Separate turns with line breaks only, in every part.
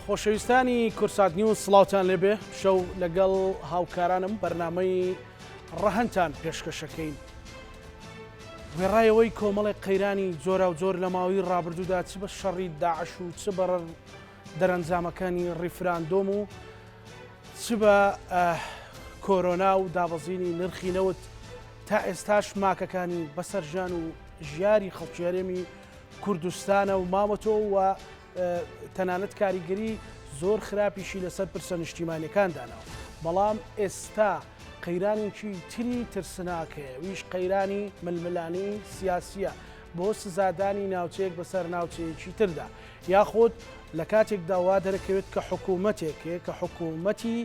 خۆشەویستانی کورسات نیوز سڵاوتان لێبێ شەو لەگەڵ هاوکارانم بەرنامەی ڕەهەندتان پێشکەشەکەین. وێڕای ئەوەی کۆمەڵێک قەیرانی جۆراوجۆر لە ماوەی ڕابردوودا چ بە شەڕی داعش و چ بە دەرەنجامەکانی ڕیفراندۆم و چ بە کۆرۆنا و دابەزینی نرخی نەوت تا ئێستاش ماکەکانی بەسەر ژیان و ژیاری خەڵکی هەرێمی کوردستانە و ماوەتەوە و تەنانەت کاریگەری زۆر خراپیشی لەسەر پرسە نیشتیمانیەکان داناوە بەڵام ئێستا قەیرانێکی تری ترسناک هەیە ئەویش قەیرانی ململانێی سیاسیە بۆ سزادانی ناوچەیەک بەسەر ناوچەیەکی تردا یاخود لە کاتێکدا وا دەرەکەوێت کە حکوومەتێک هەیە کە حکوومەتی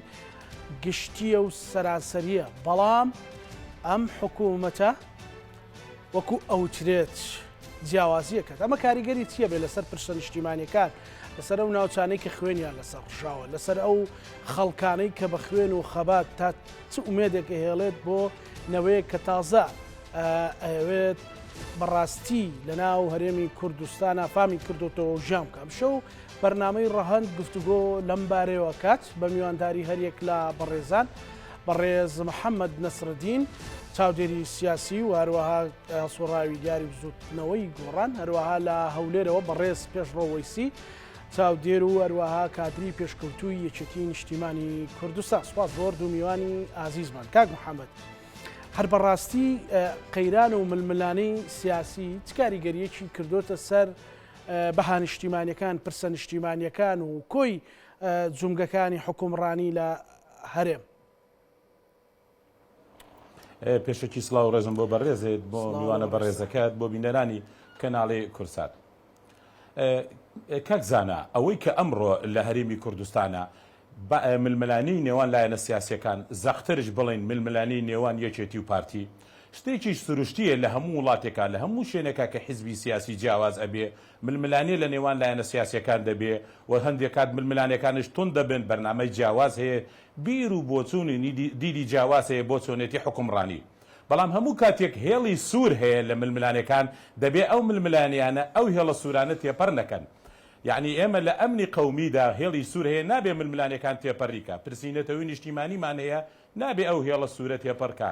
گشتیە و سەرانسەریە بەڵام ئەم حکوومەتە وەکو ئەوترێت جیاوازیەکەت ئەمە کاریگەری چییە بێ لەسەر پرسە نیشتیمانیەکان لەسەر ئەو ناوچانەی کە خوێنیان لەسەر ڕژاوە لەسەر ئەو خەڵکانەی کە بە خوێن و خەبات تا چ ئومێدێک ئەهێڵێت بۆ نەوەیەک کە تازە ئەیەوێت بەڕاستی لەناو هەرێمی کوردستانە فامی کردوتەوە ژیان بکە ئەمشەو بەرنامەی ڕەهەند گفتوگۆ لەم بارەیەوە کات بە میوانداری هەریەک لە بەڕێزان بەڕێز محەممەد نەسرەدین چاودێری سیاسی و هەروەها هەڵسوڕاوی دیاری بزوتنەوەی گۆڕان هەروەها لە هەولێرەوە بەڕێز پێشڕەو وەیسی چاودێر و هەروەها کادری پێشکەوتووی یەکێتی نیشتیمانی کوردستان سوپاس بۆ هەردوو میوانی ئازیزمان کاک محەممەد هەر بەڕاستی قەیران و ململانێی سیاسی چ کاریگەریەکی کردوتە سەر بەها نیشتیمانیەکان، پرسە نیشتیمانیەکان و کۆی جومگەکانی حوکمڕانی لە هەرێم.
پێشەکی سڵاو و ڕێزم بۆ بەڕێزت، بۆ میوانە بەڕێزەکەت، بۆ بینەرانی کەناڵی کورسات. کاک زانا، ئەوەی کە ئەمڕۆ لە هەرێمی کوردستانە ململانێی نێوان لایەنە سیاسییەکان، زەقترش بڵێین ململانێی نێوان یەکێتی و پارتی، شتێکی سروشتییە لە هەموو وڵاتێکا، لە هەموو شوێنێکا کە حیزبی سیاسی جیاواز ئەبێ، ململانێ لە نێوان لایەنە سیاسییەکان دەبێ و هەندێ کات ململانێکانیش توند دەبن، بەرنامەی جیاواز هەیە، بیر و بۆچوونی دیدی جیاواز هەیە بۆ چۆنێتی حوکمڕانی. بەڵام هەموو کاتێک هێڵی سوور هەیە لە ململانێکان، دەبێ ئەو ململانێیانە ئەو هێڵە سوورانە تێپەر نەکەن. یەعنی ئێمە لە ئەمنی قەومیدا هێڵی سوور هەیە نابێ ململانێکان تێپەری کا، پرسی نەتەوەی نیشتیمانیمان هەیە نابێ ئەو هێڵە سوورە تێپەڕ کا،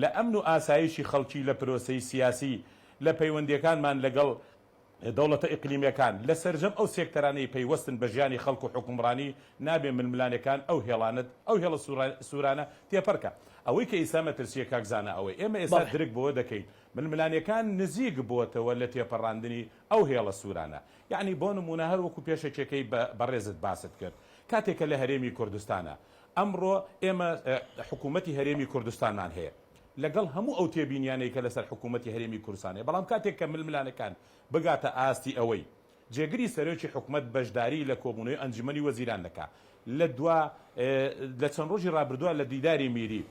لە ئەمن و ئاسایشی خەڵکی لە پرۆسەی سیاسی، لە پەیوەندیەکانمان لەگەڵ دەوڵەتە ئیقلیمیەکان، لە سەرجەم ئەو سێکتەرانەی پەیوەستن بە ژیانی خەڵک و حوکمڕانی نابێ ململانێکان ئەو هێڵانە ئەو هێڵە سوورانە تێپەڕ کا. ئەوەی کە ئیستا مەترسیە کاک زانا ئەوەی ئێمە ئێستا
بەڵێ.
درک بەوە دەکەین ململانێکان نزیک بۆتەوە لە تێپەڕاندنی ئەو هێڵە سوورانە. یەعنی بۆ نموونە هەر وەکو پێشەکیەکەی بەڕێزت باست کرد کاتێک کە لە هەرێمی کوردستانە ئەمڕۆ ئێمە حکوومەتی هەرێمی کوردستانمان هەیە لەگەڵ هەموو ئەو تێبینیانەی کە لەسەر حکوومەتی هەرێمی کوردستان هەیە بەڵام کاتێک کە ململانەکان بگاتە ئاستی ئەوەی جێگری سەرۆکی حکومەت بەشداری لە کۆبوونەوەی ئەنجومەنی وەزیران دەکا لە دوا لە چەند ڕۆژی ڕابردووە لە دیداری میری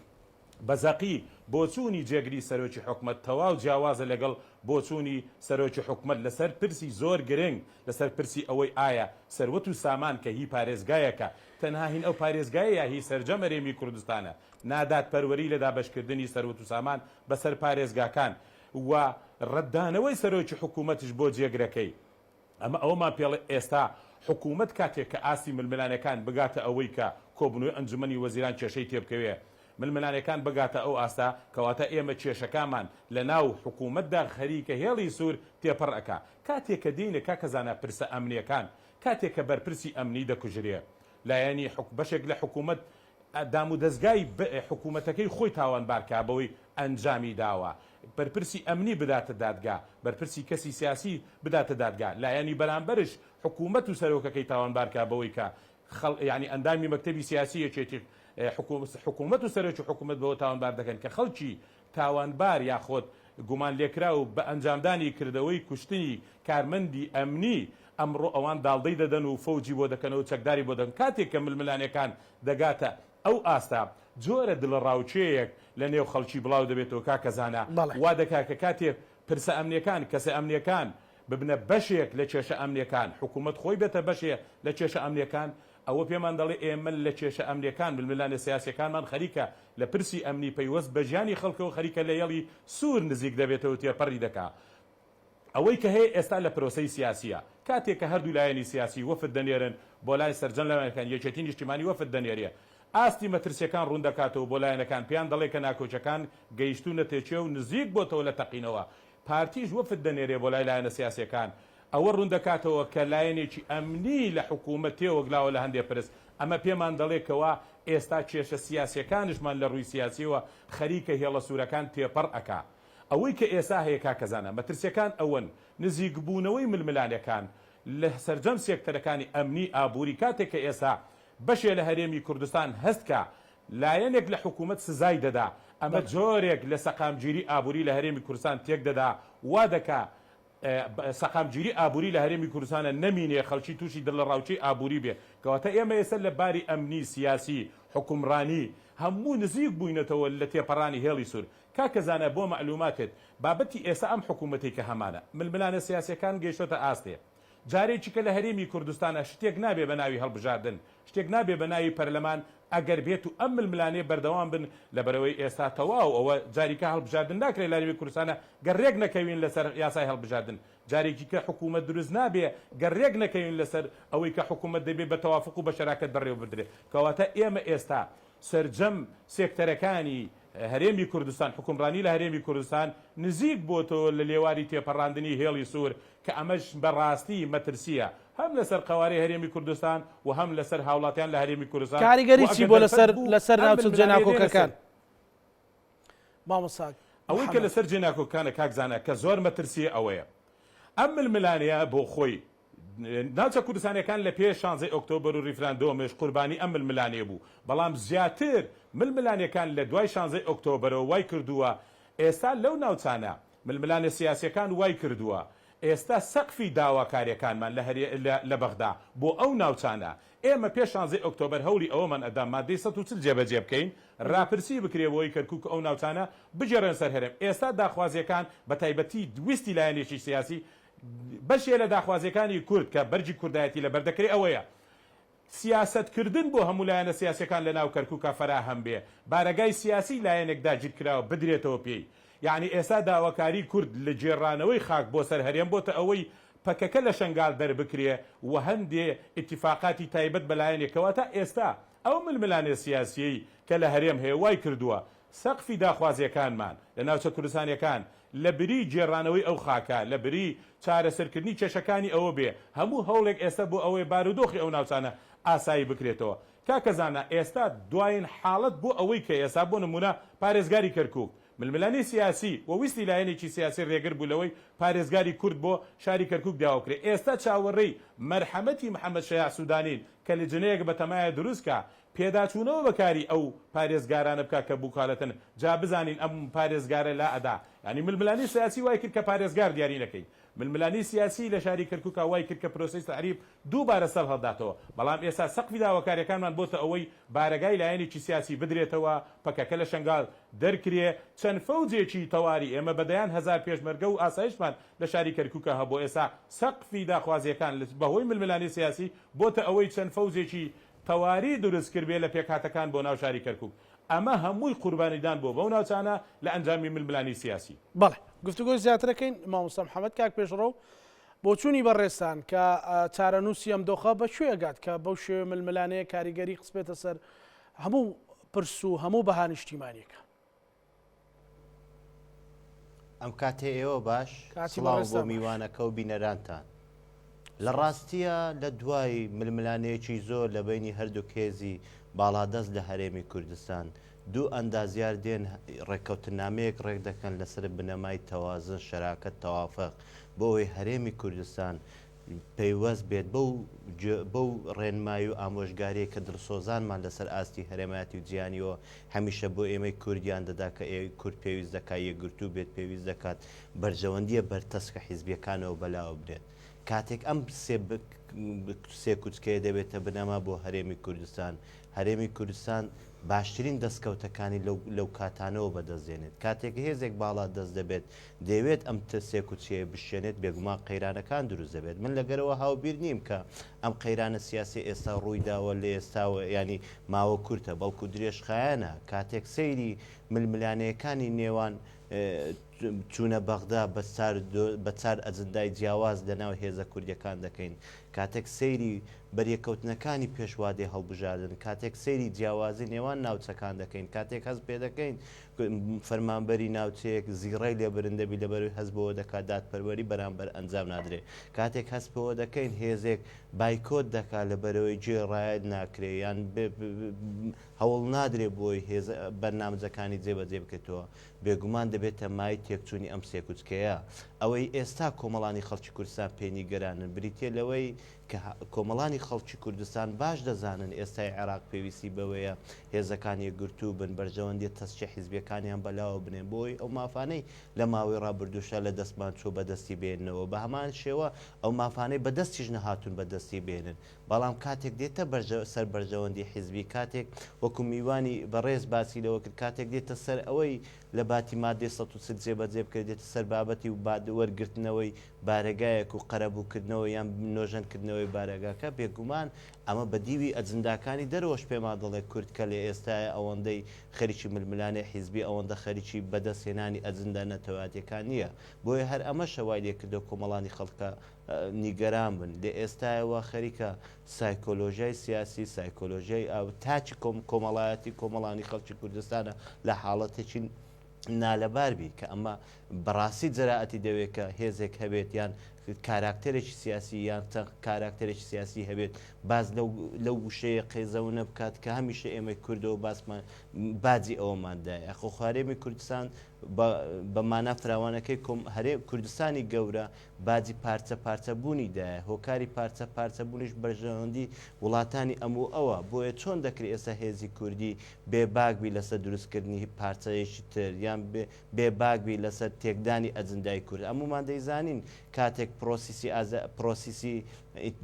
بە زەقی بۆچوونی جێگری سەرۆکی حکومەت تەواو جیاوازە لەگەڵ بۆچوونی سەرۆکی حکومەت لەسەر پرسی زۆر گرنگ، لەسەر پرسی ئەوەی ئایا سەروەت و سامان کە هی پارێزگایەکە تەنها هین ئەو پارێزگایە یا هی سەرجەم هەرێمی کوردستانە، نادادپەروەری لە دابەشکردنی سەروەت و سامان بەسەر پارێزگاکان و رەتدانەوەی سەرۆکی حکومەتش بۆ جێگرەکەی. ئەمە ئەوەمان پێڵێ ئێستا حکوومەت کاتێک کە ئاستی ململانێکان بگاتە ئەوەی کە کۆبوونەوەی ئەنجومەنی وەزیران کێشەی تێبکەوێ، ململانێکان بگاتە ئەو ئاستە، کەواتە ئێمە کێشەکانمان لە ناو حکوومەتدا خەریکە هێڵی سوور تێپەڕ ئەکا. کاتێک کە دێینە کاکە زانا پرسە ئەمنییەکان، کاتێک کە بەرپرسی ئەمنی دەکوژرێ، لایەنی بەشێک لە حکوومەت دامودەزگای حکوومەتەکەی خۆی تاوانبار کا بەوەی ئەنجامی داوە، بەرپرسی ئەمنی بداتە دادگا، بەرپرسی کەسی سیاسی بداتە دادگا، لایەنی بەرامبەرش حکوومەت و سەرۆکەکەی تاوانبار کا بەوەی کە خەڵ یانی ئەندامی مەکتەبی سیاسی یەکێتی حکوومەت و سەرۆکی حکوومەت بەوە تاوانبار دەکەن کە خەڵکی تاوانبار یاخۆد گومانلێکراو بە ئەنجامدانی کردەوەی کوشتنی کارمەندی ئەمنی ئەمڕۆ ئەوان داڵدەی دەدەن و فەوجی بۆ دەکەنەوە و چەکداری بۆ دەکەن کاتێک کە ململانێکان دەگاتە ئەو ئاستە جۆرە دڵەڕاوکێیەک لە نێو خەڵکی بڵاو دەبێتەوە کاکە زانا
بەڵێ.
وا دەکا کە کاتێ پرسە ئەمنیەکان کەسە ئەمنیەکان ببنە بەشێک لە کێشە ئەمنیەکان حکوومەت خۆی بێتە بەشێ لە کێشە ئەمنیەکان ئەوە پێمان دەڵێ ئێمە لە کێشە ئەمنیەکان ململانێ سیاسیەکانمان خەریکە لە پرسی ئەمنی پەیوەست بە ژیانی خەڵکەوە خەریکە لە هێڵی سوور نزیک دەبێتەوە تێپەڕی دەکا. ئەوەی کە هەیە ئێستا لە پرۆسەی سیاسییە. کاتێک کە هەردوو لایەنی سیاسی وەفد دەنێرن بۆ لای سەرجەم لایەنەکان، یەکێتی نیشتیمانی وەفد دەنێرێ ئاستی مەترسیەکان ڕوون دەکاتەوە بۆ لایەنەکان پێیان دەڵێ کە ناکۆکیەکان گەیشتوونەتە کوێ و نزیک بۆتەوە لە تەقینەوە، پارتیش وەفد دەنێرێ بۆ لای لایەنە سیاسیەکان ئەوە ڕوون دەکاتەوە کە لایەنێکی ئەمنی لە حکوومەت تێوەگلاوە لە هەندێ پرس، ئەمە پێمان دەڵێ کەوا ئێستا کێشە سیاسیەکانشمان لە ڕووی سیاسیەوە خەریکە هێڵە سوورەکان تێپەڕ ئەکا. ئەوەی کە ئێستا هەیە کاکە زانا مەترسیەکان ئەوەن نزیکبوونەوەی ململانێکان لە سەرجەم سێکتەرەکانی ئەمنی ئابووری کاتێک کە ئێستا بەشێ لە هەرێمی کوردستان هەست کا لایەنێک لە حکوومەت سزای دەدا ئەمە جۆرێک لە سەقامگیری ئابووری لە هەرێمی کوردستان تێک دەدا وا دەکا سەقامگیری ئابووری لە هەرێمی کوردستانە نەمینێ خەڵکی تووشی دڵەڕاوکێی ئابووری بێ کەواتە ئێمە ئێستا لە باری ئەمنی سیاسی حوکمڕانی هەموو نزیک بووینەتەوە لە تێپەڕانی هێڵی سوور کاکە زانا بۆ مەعلوماتت بابەتی ئێستا ئەم حکومەتەی کە هەمانە ململانێ سیاسیەکان گەیشتۆتە ئاستێ جارێکی کە لە هەرێمی کوردستانا شتێک نابێ بە ناوی هەڵبژاردن شتێک نابێ بە ناوی پەرلەمان ئەگەر بێت و ئەم ململانێ بەردەوام بن لەبەرئەوەی ئێستا تەواو ئەوە جاریکە هەڵبژاردن ناکرێ لە هەرێمی کوردستانا گەر رێک نەکەوین لەسەر یاسای هەڵبژاردن جارێکی کە حکومەت دروست نابێ گەر رێک نەکەوین لەسەر ئەوەی کە حکومەت دەبێ بە تەوافق و بە شەراکەت بەڕێوە بردرێ کەواتە ئێمە ئێستا سەرجەم سێکتەرەکانی هەرێمی کوردستان، حوکمڕانی لە هەرێمی کوردستان نزیک بۆتەوە لە لێواری تێپەڕاندنی هێڵی سوور کە ئەمەش بە ڕاستی مەترسییە هەم لەسەر قەوارەی هەرێمی کوردستان و هەم لەسەر هاوڵاتیان لە هەرێمی کوردستان و
کاریگەری چی
ئەگەر
بۆ
دەرفەت
لەسەر
بوو
لەسەر
ئەم
ناوچە
ململانێیە دێنە سەر.
جێناکۆکەکان مامۆستا
ئەوەی کە
محەمەد؟
لەسەر جێناکۆکەکانە کاک زانا کە زۆر مەترسییە ئەوەیە ئەم ململانێیە بۆ خۆی ناوچە کوردستانیەکان لە پێش شانزەی ئۆکتۆبەر و ریفراندۆمش قوربانی ئەم ململانێ بوو، بەڵام زیاتر ململانێکان لە دوای شانزەی ئۆکتۆبەرەوە وای کردووە ئێستا لەو ناوچانە ململانێ سیاسیەکان وای کردووە ئێستا سەقفی داواکاریەکانمان لە هەرێ لە بەغدا بۆ ئەو ناوچانە ئێمە پێش شانزەی ئۆکتۆبەر هەوڵی ئەوەمان ئەدا مادەی 140 جێبەجێ بکەین راپرسی بکرێ بۆی کەرکوک و ئەو ناوچانە بگێڕێن سەر هەرێم ئێستا داخوازیەکان بە تایبەتی ویستی لایەنێکی سیاسی بەشێ لە داخوازیەکانی کورد کە بەرگی کوردایەتی لەبەر دەکرێ ئەوەیە سیاسەت کردن بۆ هەموو لایەنە سیاسیەکان لە ناو کەرکوکا فەراهەم بێ، بارەگای سیاسی لایەنێک داگیرکراوە بدرێتەوە پێی. یەعنی ئێستا داواکاری کورد لە گێڕانەوەی خاک بۆ سەر هەرێم بۆتە ئەوەی پەکەکە لە شەنگال دەربکرێ و هەندێ ئیتیفاقاتی تایبەت بە لایەنێک کەواتە ئێستا ئەو ململانێ سیاسیەی کە لە هەرێم هەیە وای کردووە سەقفی داخوازیەکانمان لە ناوچە کوردستانیەکان لە بری گێڕانەوەی ئەو خاکە، لە بری چارەسەرکردنی کێشەکانی ئەوە بێ، هەموو هەوڵێک ئێستا بۆ ئەوەیە بارودۆخی ئەو ناوچانە ئاسایی بکرێتەوە. کاکە زانا ئێستا دواین حاڵەت بۆ ئەوەی کە ئێستا بۆ نموونە پارێزگاری کەرکووک، ململانێی سیاسی و ویستی لایەنێکی سیاسی رێگر بوو لەوەی پارێزگاری کورد بۆ شاری کەرکووک داوا بکرێ، ئێستا چاوەڕێی مەرحەمەتی محەمەد شەیاع سوودانین کە لجنەیەک بەتەمایە دروست کا پێداچوونەوە بە کاری ئەو پارێزگارانە بکا کە بوکالەتن، جا بزانین ئەم پارێزگارە لا ئەدا، یانی ململانێی سیاسی وای کرد کە پارێزگار دیاری نەکەین، ململانێی سیاسی لە شاری کەرکوکا وای کرد کە پرۆسەی تەعریب دووبارە سەر هەڵداتەوە، بەڵام ئێستا سەقفی داواکاریەکانمان بۆتە ئەوەی بارەگای لایەنێکی سیاسی بدرێتەوە، پەکەکە لە شەنگال دەرکرێ، چەند فەوجێکی تەواری ئێمە بە دەیان هەزار پێشمەرگە و ئاسایشمان لە شاری کەرکوکا هەبوو، ئێستا سەقفی داخوازیەکان بەهۆی ململانێی سیاسی بۆتە ئەوەی چەند فەوجێکی تەواری دروست کردبێ لە پێکهاتەکان بۆ ناو شاری کەرکوک. ئەمە هەمووی قوربانیدان بووە بەو ناوچانە لە ئەنجامی ململانێی سیاسی.
بەڵێ گفتوگۆی زیاتر ئەکەین مامۆستا محەمەد کاک پێشڕەو بۆچوونی بەڕێزتان کە چارەنووسی ئەم دۆخە بە کوێ ئەگات کە بەو شێوە ململانێیە کاریگەری خستبێتە سەر هەموو پرس و هەموو بەها نیشتیمانیەکان؟
ئەم کاتەی ئێوە باش
کاتی
سڵاو بۆ
بەڕێزتان باش.
میوانەکە و بینەرانتان لە
سپاس.
ڕاستیە لە دوای ململانێیەکی زۆر لە بەینی هەردووک هێزی باڵادەست لە هەرێمی کوردستان دوو ئەندازیار دێن ڕێککەوتننامەیەک ڕێک دەکەن لەسەر بنەمای تەوازن شەراکەت تەوافق بۆ ئەوەی هەرێمی کوردستان پەیوەست بێت بەو بەو ڕێنمایی و ئامۆژگاریەی کە دڵسۆزانمان لەسەر ئاستی هەرێمایەتی و جیهانیەوە هەمیشە بۆ ئێمەی کوردیان دەدا کە ئێ کورد پێویست دەکات یەکگرتوو بێت پێویست دەکات بەرژەوەندیە بەرتەسکە حیزبیەکانەوە بەلاوە بنێت کاتێک ئەم سێ سێ کوچکەیە دەبێتە بنەما بۆ هەرێمی کوردستان هەرێمی کوردستان باشترین دەستکەوتەکانی لەو لەو کاتانەوە بەدەست دێنێت. کاتێک هێزێک باڵا دەست دەبێت دەیەوێت ئەم سێکوچکەیە بشکێنێت بێگومان قەیرانەکان دروست دەبێت. من لەگەرەوە هاوبیر نیم کە ئەم قەیرانە سیاسیە ئێستا ڕووی داوە لە ئێستاوە یانی ماوە کورتە بەڵکو درێژخایەنە. کاتێک سەیری ململانێیەکانی نێوان. چوونە بەغدا بە چار بە چار ئەجندای جیاواز لە ناو هێزە کوردیەکان دەکەین، کاتێک سەیری بەریەککەوتنەکانی پێش وادەی هەڵبژاردن، کاتێک سەیری جیاوازی نێوان ناوچەکان دەکەین، کاتێک هەست پێدەکەین فەرمانبەری ناوچەیەک زیڕەی لێ برن دەبی لەبەرەوەی هەست بەوە دەکات دادپەروەری بەرامبەر ئەنجام نادرێ، کاتێک هەست پێوە دەکەین هێزێک بایکۆت دەکات لەبەرەوەی گوێ ڕایەت ناکرێ یان هەوڵ نادرێ بۆی هێزە بەرنامجەکانی جێبەجێ بکرێتەوە، بێگومان دەبێتە مایەی تێکچوونی ئەم سێکوچکەیە. ئەوەی ئێستا کۆمەڵانی خەڵکی کوردستان پێی نیگەرانن بریتییە لەوەی کە کۆمەڵانی خەڵکی کوردستان باش دەزانن ئێستای عێراق پێویستی بەوەیە هێزەکان یەکگرتوو بن، بەرژەوەندییە تەسکی حیزبییەکانیان بەلاوە بنێن بۆ ئەوەی ئەو مافانەی لە ماوەی ڕابردووشا لە دەستمان چووە بەدەستی بێننەوە، بە هەمان شێوە ئەو مافانەی بەدەستیش نەهاتوون بەدەستی بێنن. بەڵام کاتێک دێتە سەر بەرژەوەندی حیزبی، کاتێک وەکو میوانی بەڕێز باسی لەوە کرد، کاتێک دێتە سەر ئەوەی لە باتی مادەی 140 جێبەجێ بکرێت، دێتە سەر بابەتی و وەرگرتنەوەی بارەگایەک و قەرەبووکردنەوە یان نۆژەنکردنەوەی بارەگاکە، بێگومان ئەمە بە دیوی ئەجنداکانی دەرەوەش پێمان دەڵێ کورد کە لە ئێستایا ئەوەندەی خەریکی ململانێ حیزبی ئەوەندە خەریکی بەدەستهێنانی ئەجندا نەتەوایەتیەکان نییە. بۆیە هەر ئەمەشە وای لێکردوە کۆمەڵانی خەڵکە نیگەران بن. لە ئێستایەوە خەریکە سایکۆلۆژیای سیاسی، سایکۆلۆژیای تاکی کۆمەڵایەتی کۆمەڵانی خەڵکی کوردستانە لە حاڵەتێکی نالەبار بی کە ئەمە بەڕاستی جەرائەتی دەوێت کە هێزێک هەبێت یان کاراکتەرێکی سیاسی یان چەند کاراکتەرێکی سیاسی هەبێت باز لەو وشەیە قێزەونە بکات کە هەمیشە ئێمەی کوردەوە باسمان باجی ئەوەمان دایە خۆ هەرێمی کوردستان بە مانا فراوانەکەی کۆم هەرێم کوردستانی گەورە باجی پارچە پارچە بوونی دایە، هۆکاری پارچە پارچە بوونیش بەرژەوەندی وڵاتانی ئەم و ئەوە، بۆیە چۆن دەکرێ ئێستا هێزی کوردی بێ باک بی لەسەر دروست کردنی پارچەیەکی تر یان بێ باک بی لەسەر تێکدانی ئەجندای کورد، هەموومان دەیزانین کاتێک پرۆسیسی ئازا پرۆسیسی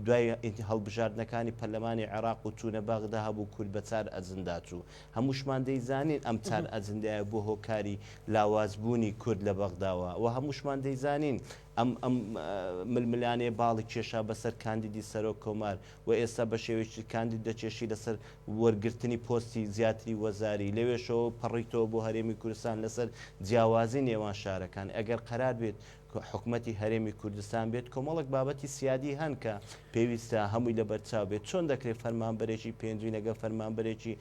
دوای هەڵبژاردنەکانی پەرلەمانی عێراق و چوونە بەغدا هەبوو کورد بە چار ئەجندا چوو، هەمووشمان دەیزانین ئەم چار ئەجندایە بووە هۆکاری لاواز بوونی کورد لە بەغداوە و هەمووشمان دەیزانین ئەم ئەم ململانێ باڵی کێشا بەسەر کاندیدی سەرۆک کۆمار و ئێستا بە شێوەیەکی کاندید دەکێشی لەسەر وەرگرتنی پۆستی زیاتری وەزاری لەوێشەوە پەڕیتەوە بۆ هەرێمی کوردستان لەسەر جیاوازی نێوان شارەکان ئەگەر قەرار بێت حکومەتی هەرێمی کوردستان بێت کۆمەڵێک بابەتی سیادی هەن کە پێویستە هەمووی لەبەرچاو بێت چۆن دەکرێت فەرمانبەرێکی پێنجوی لەگەڵ فەرمانبەرێکی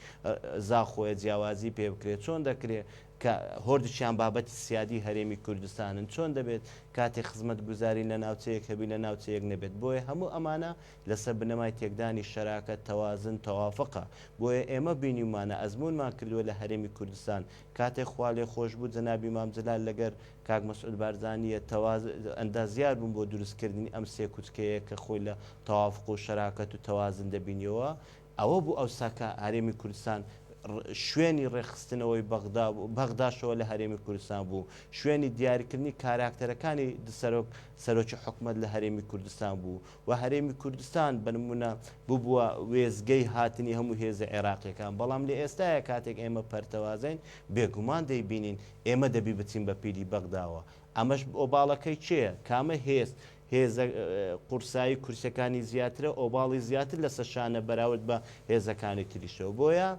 زاخۆیە جیاوازی پێ بکرێت چۆن دەکرێت کە هۆردووکیان بابەتی سیادی هەرێمی کوردستانن چۆن دەبێت کاتێک خزمەتگوزاری لە ناوچەیەک هەبی لە ناوچەیەک نەبێت بۆیە هەموو ئەمانە لەسەر بنەمای تێکدانی شەراکەت تەوازن تەوافقە بۆیە ئێمە بینیومانە ئەزموونمان کردووە لە هەرێمی کوردستان کاتێک خوالێخۆشبوو جەنابی مام جەلال لەگەر کاک مەسعود بارزانییە تەواز ئەندازیار بوون بۆ دروستکردنی ئەم سێکوچکەیە کە خۆی لە تەوافق و شەراکەت و تەوازن دەبینیەوە، ئەوە بوو ئەوسا کە هەرێمی کوردستان شوێنی ڕێکخستنەوەی بەغدا بوو، بەغداشەوە لە هەرێمی کوردستان بوو، شوێنی دیاریکردنی کاراکتەرەکانی سەرۆک سەرۆکی حکومەت لە هەرێمی کوردستان بوو و هەرێمی کوردستان بە نموونە ببووە وێستگەی هاتنی هەموو هێزە عێراقییەکان، بەڵام لە ئێستایا کاتێک ئێمە پەرتەوازەین بێگومان دەیبینین ئێمە دەبی بچین بە پیری بەغداوە. ئەمەش ئۆباڵەکەی کێیە؟ کامە هێز هێزە قورسایی کورسیەکانی زیاترە ئۆباڵی زیاتر لەسەر شانە بەراورد بە هێزەکانی تریشەوە. بۆیە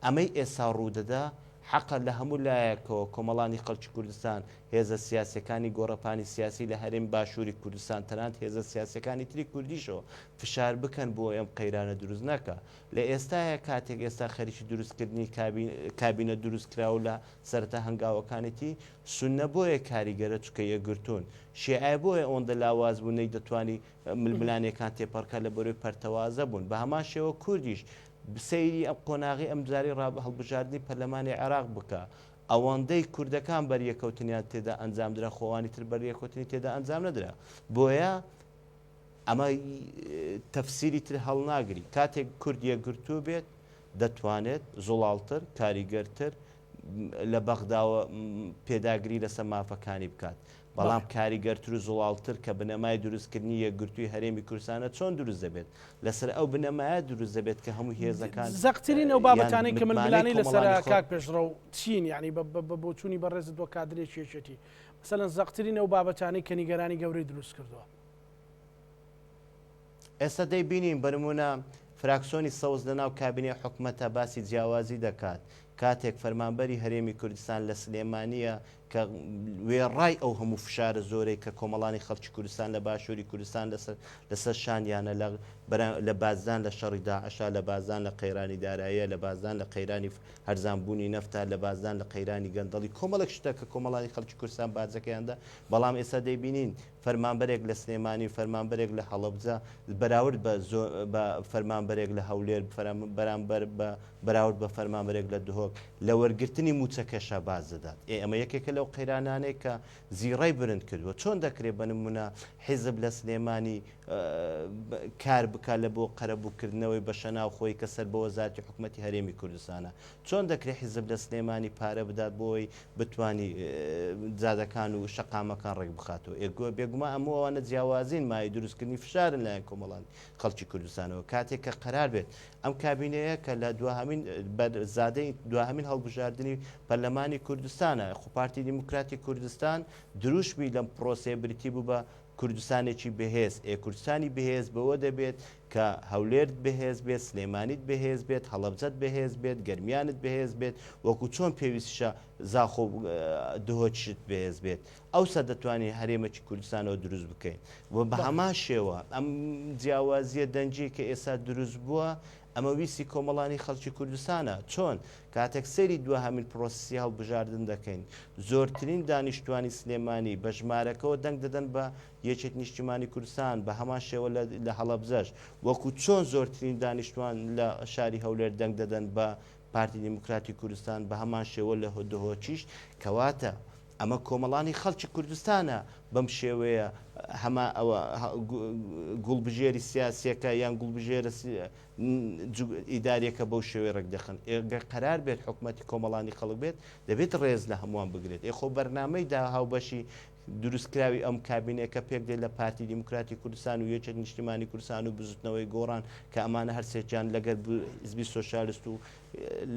ئەمەی ئێستا ڕوودەدا حەقە لە هەموو لایەکەوە کۆمەڵانی خەڵکی کوردستان، هێزە سیاسیەکانی گۆڕەپانی سیاسی لە هەرێم باشووری کوردستان تەنانەت هێزە سیاسیەکانی تری کوردیشەوە فشار بکەن بۆ ئەم قەیرانە دروست نەکا. لە ئێستایا کاتێک ئێستا خەریکی دروستکردنی کابینە دروستکراو لە سەرەتا هەنگاوەکانێتی، سوننە بۆیە کاریگەرە چونکە یەکگرتوون، شیعە بۆیە ئەوەندە لاواز بوو نەیدەتوانی ململانێکان تێپەڕکات لەبەرەی پەرتەوازە بوون، بەهەمان شێوە کوردیش سەیری ئەم قۆناغی ئەمجارەی هەڵبژاردنی پەرلەمانی عێراق بکە ئەوەندەی کوردەکان بەریەکەوتنیان تێدا ئەنجامدرا خۆوانی تر بەریەکەوتنی تێدا ئەنجام نەدرا بۆیە ئەمە تەفسیری تر هەڵناگری. کاتێک کورد یەکگرتوو بێت دەتوانێت زوڵاڵتر، کاریگەرتر لە بەغداوە پێداگری لەسەر مافەکانی بکات. بەڵام کاریگەرتر و زوڵاڵتر کە بنەمای دروستکردنی یەکگرتووی هەرێمی کوردستانە چۆن دروست دەبێت؟ لەسەر ئەو بنەمایە دروست دەبێت کە هەموو هێزەکان
زەقترین ئەو
یان
بابەتانەی کە
متمانەی
ململانێی لەسەرە
کۆمەڵانی خەڵک
کاک پێشڕەو چین؟ یانی بە بۆچوونی بەڕێزت وەک کادرێکی یەکێتی مەسەلەن زەقترین ئەو بابەتانەی کە نیگەرانی گەورەی دروست کردووە.
ئێستا دەیبینین بە نموونە فراکسۆنی سەوز لەناو کابینەی حکومەتە باسی جیاوازی دەکات. کاتێک فەرمانبەری هەرێمی کوردستان لە سلێمانییە کە وێڕای ئەو هەموو فشارە زۆرەی کە کۆمەڵانی خەڵکی کوردستان لە باشووری کوردستان لەسەر لەسەر شانیانە لە لە بازدان لە شەڕی داعشا، لە بازدان لە قەیرانی داراییە، لە بازدان لە قەیرانی هەرزانبوونی نەفتا، لە بازدان لە قەیرانی گەندەڵی، کۆمەڵێک شتە کە کۆمەڵانی خەڵکی کوردستان باجەکەیان دا، بەڵام ئێستا دەیبینین فەرمانبەرێک لە سلێمانی و فەرمانبەرێک لە هەڵەبجە بەراورد بە بە فەرمانبەرێک لە هەولێر بەرامبەر بە بەراورد بە فەرمانبەرێک لە دهۆک لە وەرگرتنی مووچەکەشا باج دەدات. ئێ ئەمە یەکێکە لەو قەیرانانەی کە زیڕەی برند کردووە. چۆن دەکرێت بە نموونە حیزب لە سلێمانی کار بکات لە بۆ قەرەبووکردنەوەی بەشەناوخۆیی کە سەر بە وەزارەتی حکومەتی هەرێمی کوردستانە؟ چۆن دەکرێت حیزب لە سلێمانی پارە بدات بۆ ئەوەی بتوانی جادەکان و شەقامەکان ڕێکبخاتەوە؟ ئێ بێگومان هەموو ئەوانە جیاوازین، مایەی دروستکردنی فشارن لایەن کۆمەڵانی خەڵکی کوردستانەوە. کاتێک کە قەرار بێت ئەم کابینەیە کە لە دواهەمین بەرزادەی دواهەمین هەڵبژاردنی پەرلەمانی کوردستانە، خۆ پارتی دیموکراتی کوردستان دروشمی لەم پرۆسەیە بریتی بوو بە کوردستانێکی بەهێز، ئێ کوردستانی بەهێز بەوە دەبێت کە هەولێرت بەهێز بێت، سلێمانیت بەهێز بێت، هەڵەبجەت بەهێز بێت، گەرمیانت بەهێز بێت، وەکو چۆن پێویستیشە زاخۆ و دهۆکیشت بەهێز بێت. ئەوسا دەتوانین هەرێمێکی کوردستانەوە دروست بکەین و بە هەمان شێوە ئەم جیاوازییە دەنگیی کە ئێستا دروست بووە، ئەمە ویستی کۆمەڵانی خەڵکی کوردستانە. چۆن؟ کاتێک سەیری دواهەمین پرۆسسی هەڵبژاردن دەکەین، زۆرترین دانیشتوانی سلێمانی بە ژمارەکەوە دەنگ دەدەن بە یەکێتی نیشتیمانی کوردستان، بە هەمان شێوە لە هەڵەبجەش، وەکو چۆن زۆرترین دانیشتوان لە شاری هەولێر دەنگ دەدەن بە پارتی دیموکراتی کوردستان، بە هەمان شێوە لە دهۆکیش، کەواتە ئەمە کۆمەڵانی خەڵکی کوردستانە بەم شێوەیە هەما ئەوە گوڵبژێری سیاسیەکە یان گوڵبژێرە ئیداریەکە بەو شێوەیە ڕێک دەخەن. گەر قەرار بێت حکومەتی کۆمەڵانی خەڵک بێت دەبێت ڕێز لە هەمووان بگرێت. ئێ خۆ بەرنامەی دا هاوبەشی دروستکراوی ئەم کابینەیە کە پێک دێت لە پارتی دیموکراتی کوردستان و یەکێتی نیشتیمانی کوردستان و بزوتنەوەی گۆڕان کە ئەمانە هەرسێکیان لەگەر حزبی سۆسیالست و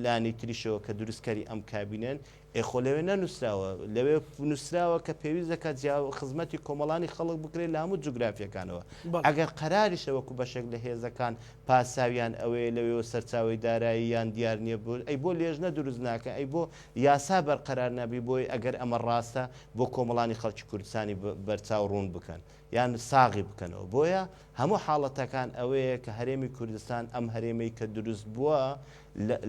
لانی تریشەوە کە دروستکەری ئەم کابینەن ئێ خۆ لەوێ نەنووسراوە، لەوێ نووسراوە کە پێویست دەکات جیا خزمەتی کۆمەڵانی خەڵک بکرێت لە هەموو جوگرافییەکانەوە. ئەگەر قەراریشە وەکو بەشێک لە هێزەکان پاساویان ئەوەیە لەوێوە سەرچاوەی دارایی یان دیار نییە بۆ ئەی بۆ لێژنە دروست ناکەن ئەی بۆ یاسا بەرقەرار نابی بۆی ئەگەر ئەمە ڕاستە بۆ کۆمەڵانی خەڵکی کوردستانی بەرچاو ڕوون بکەن یان ساغی بکەنەوە بۆیە هەموو حاڵەتەکان ئەوەیە کە هەرێمی کوردستان ئەم هەرێمەی کە دروست بووە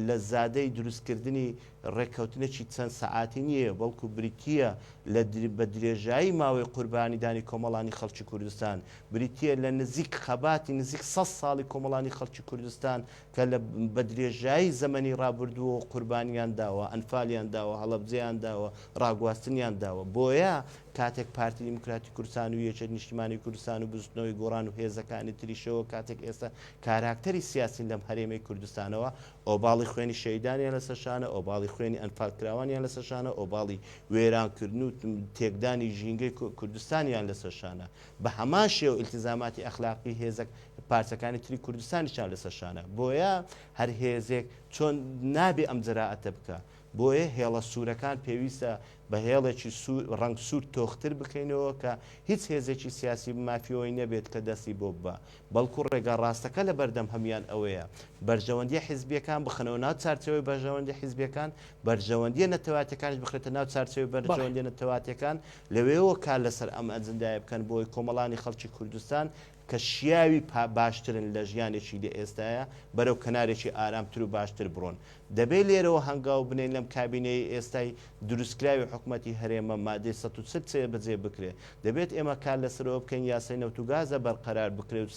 لە زادەی دروستکردنی ڕێککەوتنێکی چەند سەعاتی نییە، بەڵکو بریتییە لە بە درێژایی ماوەی قوربانیدانی کۆمەڵانی خەڵکی کوردستان، بریتییە لە نزیک خەباتی نزیک سەد ساڵی کۆمەڵانی خەڵکی کوردستان کە لە بە درێژایی زەمەنی ڕابردووەوە قوربانیان داوە، ئەنفالیان داوە، هەڵەبجەیان داوە، ڕاگواستنیان داوە. بۆیە کاتێک پارتی دیموکراتی کوردستان و یەکێتی نیشتیمانی کوردستان و بزوتنەوەی گۆڕان و هێزەکانی تریشەوە کاتێک ئێستا کاراکتەری سیاسین لەم هەرێمەی کوردستانەوە ئۆباڵی خوێنی شەهیدانیان لەسەر شانە، ئۆباڵی خوێنی ئەنفالکراوانیان لەسەر شانە، ئۆباڵی وێرانکردن و تێکدانی ژینگەی کوردستانیان لەسەر شانە. بە هەمان شێوە ئیلتیزاماتی ئەخلاقی هێزە پارچەکانی تری کوردستانیشیان لەسەر شانە. بۆیە هەر هێزێک چۆن نابێ ئەم جەرائەتە بکا. بۆیە هێڵە سوورەکان پێویستە بە هێڵێکی سوور ڕەنگ سوور تۆختر بکەینەوە کە هیچ هێزێکی سیاسی مافی ئەوەی نەبێت کە دەستی بۆ ببا. بەڵکو ڕێگا ڕاستەکە لە بەردەم هەموان ئەوەیە بەرژەوەندیە حیزبیەکان بخەنەوە ناو چارچێوەی بەرژەوەندی حیزبیەکان، بەرژەوەندیە نەتەواتیەکانیش بخرێتە ناو چارچێوەی بەرژەوەندیە نەتەواتیەکان، لەوێوە کار لەسەر ئەم ئەجندایە بکەن بۆی کۆمەڵانی خەڵکی کوردستان کە شیاوی باشترن لە ژیانێکی لە ئێستایە بەرەو کەنارێکی ئارامتر و باشتر بڕۆن. دەبێ لێرەوە هەنگاو بنێین لەم کابینەیەی ئێستای دروستکراوی حکومەتی هەرێمە مادەی 140 جێبەجێ بکرێ. دەبێت ئێمە کار لەسەرەوە بکەین یاسای نەوت و گازە بەرقەرار بکرێ و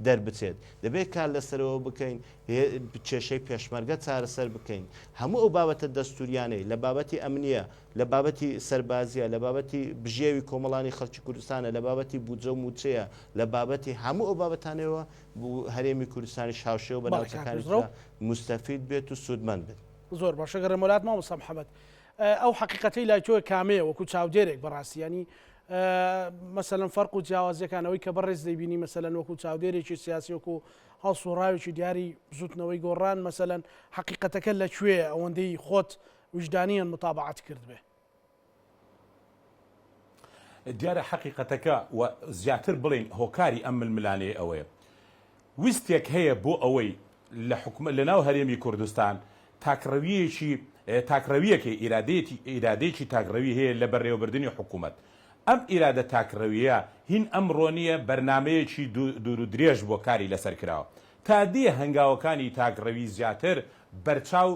دەربچێت. دەبێت کار لەسەرەوە بکەین کێشەی پێشمەرگە چارەسەر بکەین. هەموو ئەو بابەتە دەستوریانەی لە بابەتی ئەمنییە، لە بابەتی سەربازییە، لە بابەتی بژێوی کۆمەڵانی خەڵکی کوردستانە، لە بابەتی بودجە و مووچەیە، لە بابەتی هەموو ئەو بابەتانەوە هەرێمی کوردستانیش هاوشێوە بە ناوچەکانی ترا موستەفید بێت و سوودمەند بێت.
زۆر باشە گەڕێمەوە لات مامۆستا محەمەد ئەو حەقیقەتەی لای تۆ کامەیە وەکو چاودێرێک بەڕاستی ینی مەسەلەن فەرق و جیاوازیەکان ئەوەی کە بەڕێز دەیبینی مەسەلەن وەکو چاودێرێکی سیاسی وەکو هەڵسوڕاوێکی دیاری بزوتنەوەی گۆڕان مەسەلەن حەقیقەتەکە لە کوێیە ئەوەندەی خۆت ویژدانیان متابعەت کردبێ؟
دیارە حەقیقەتەکە و زیاتر بڵێین هۆکاری ئەم ململانێیە ئەوەیە ویستێک هەیە بۆ ئەوەی لە حکومە لە ناو هەرێمی کوردستان. تاکڕەوییەکی تاکڕەوییەک هەیە، ئیرادەیەتی ئیرادەیەکی تاکڕەوی هەیە لە بەڕێوەبردنی حکوومەت. ئەم ئیرادە تاکڕەوییە هین ئەمڕۆ نییە، بەرنامەیەکی دوور و درێژ بووە کاری لەسەر کراوە. تا دێ هەنگاوەکانی تاکڕەوی زیاتر بەرچاو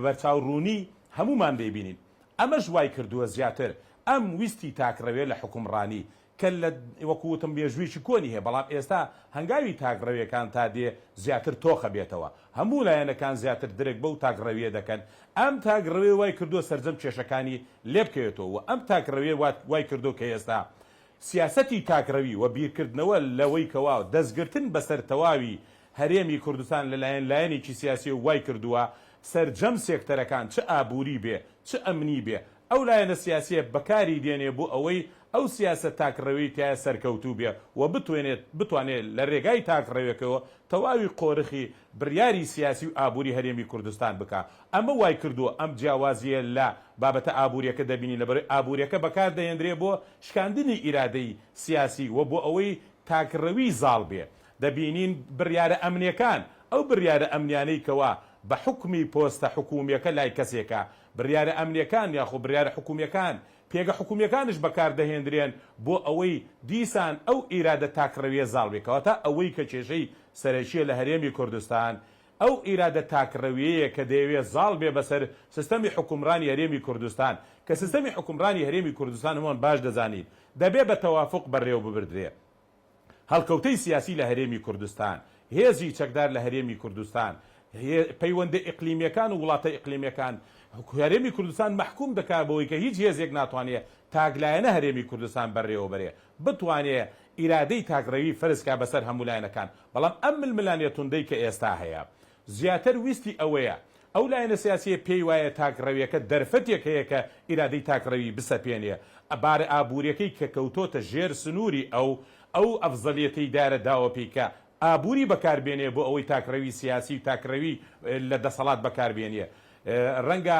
بەرچاو ڕوونی هەموومان دەیبینین. ئەمەش وای کردووە زیاتر ئەم ویستی تاکڕەویە لە حوکمڕانی کە لە وەکو وتم مێژوویەکی کۆنی هەیە، بەڵام ئێستا هەنگاوی تاکڕەویەکان تا دێ زیاتر تۆخە بێتەوە، هەموو لایەنەکان زیاتر درک بەو تاکڕەویە دەکەن، ئەم تاکڕەویە وای کردووە سەرجەم کێشەکانی لێبکەوێتەوە و ئەم تاکڕەویە وای کردووە کە ئێستا سیاسەتی تاکڕەوی و بیرکردنەوە لەوەی کەوا دەستگرتن بەسەر تەواوی هەرێمی کوردستان لەلایەن لایەنێکی سیاسیەوە وای کردووە سەرجەم سێکتەرەکان چ ئابووری بێ چ ئەمنی بێ ئەو لایەنە سیاسیە بەکاری دێنێ بۆ ئەوەی ئەو سیاسەت تاکڕەوێی تیایا سەرکەوتوو بێ و بتوێنێت بتوانێ لە رێگای تاکڕەوێکەوە تەواوی قۆرخی بریاری سیاسی و ئابووری هەرێمی کوردستان بکا. ئەمە وای کردووە ئەم جیاوازیە لە بابەتە ئابووریەکە دەبینین لەبەرئەوەی ئابووریەکە بەکار دەهێندرێ بۆ شکاندنی ئیرادەی سیاسی و بۆ ئەوەی تاکڕەوی زاڵ بێ. دەبینین بریارە ئەمنیەکان ئەو بریارە ئەمنیانەی کەوا بە حوکمی پۆستە حکوومیەکە لای کەسێکە بڕیارە ئەمنیەکان یاخۆ بڕیارە حکومیەکان، پێگە حکومیەکانش بەکاردەهێندرێن بۆ ئەوەی دیسان ئەو ئیرادە تاکڕەویە زاڵ بێ، کەواتە ئەوەی کە کێشەی سەرەکیە لە هەرێمی کوردستان ئەو ئیرادە تاکڕەویەیە کە دەیەوێ زاڵ بێ بەسەر سیستەمی حوکمڕانی هەرێمی کوردستان، کە سیستەمی حوکمڕانی هەرێمی کوردستان هەمووان باش دەزانین دەبێ بە تەوافوق بەڕێوەببردرێ. هەڵکەوتەی سیاسی لە هەرێمی کوردستان، هێزی چەکدار لە هەرێمی کوردستان، پەیوەندە ئیقلیمیەکان و وڵاتە ئیقلیمیەکان، هەرێمی کوردستان مەحکوم دەکات بەوەی کە هیچ هێزێک ناتوانێ تاکلایەنە هەرێمی کوردستان بەرێوەبەرێ، بتوانێ ئیرادەی تاکڕەوی فەرز کا بەسەر هەموو لایەنەکان، بەڵام ئەم ململانێ توندەی کە ئێستا هەیە زیاتر ویستی ئەوەیە ئەو لایەنە سیاسییە پێی وایە تاکڕەویەکە دەرفەتێک هەیە کە ئیرادەی تاکڕەوی بسەپێنێ، بارە ئابووریەکەی کە کەوتۆتە ژێر سنووری ئەو، ئەو ئەفزەلیەتەی دارە داوە پێی کە ئابووری بەکار بێنێ بۆ ئەوەی تاکڕەوی سیاسی و تاکڕەوی لە دەسەڵات بەکار بێنێ. ڕەنگە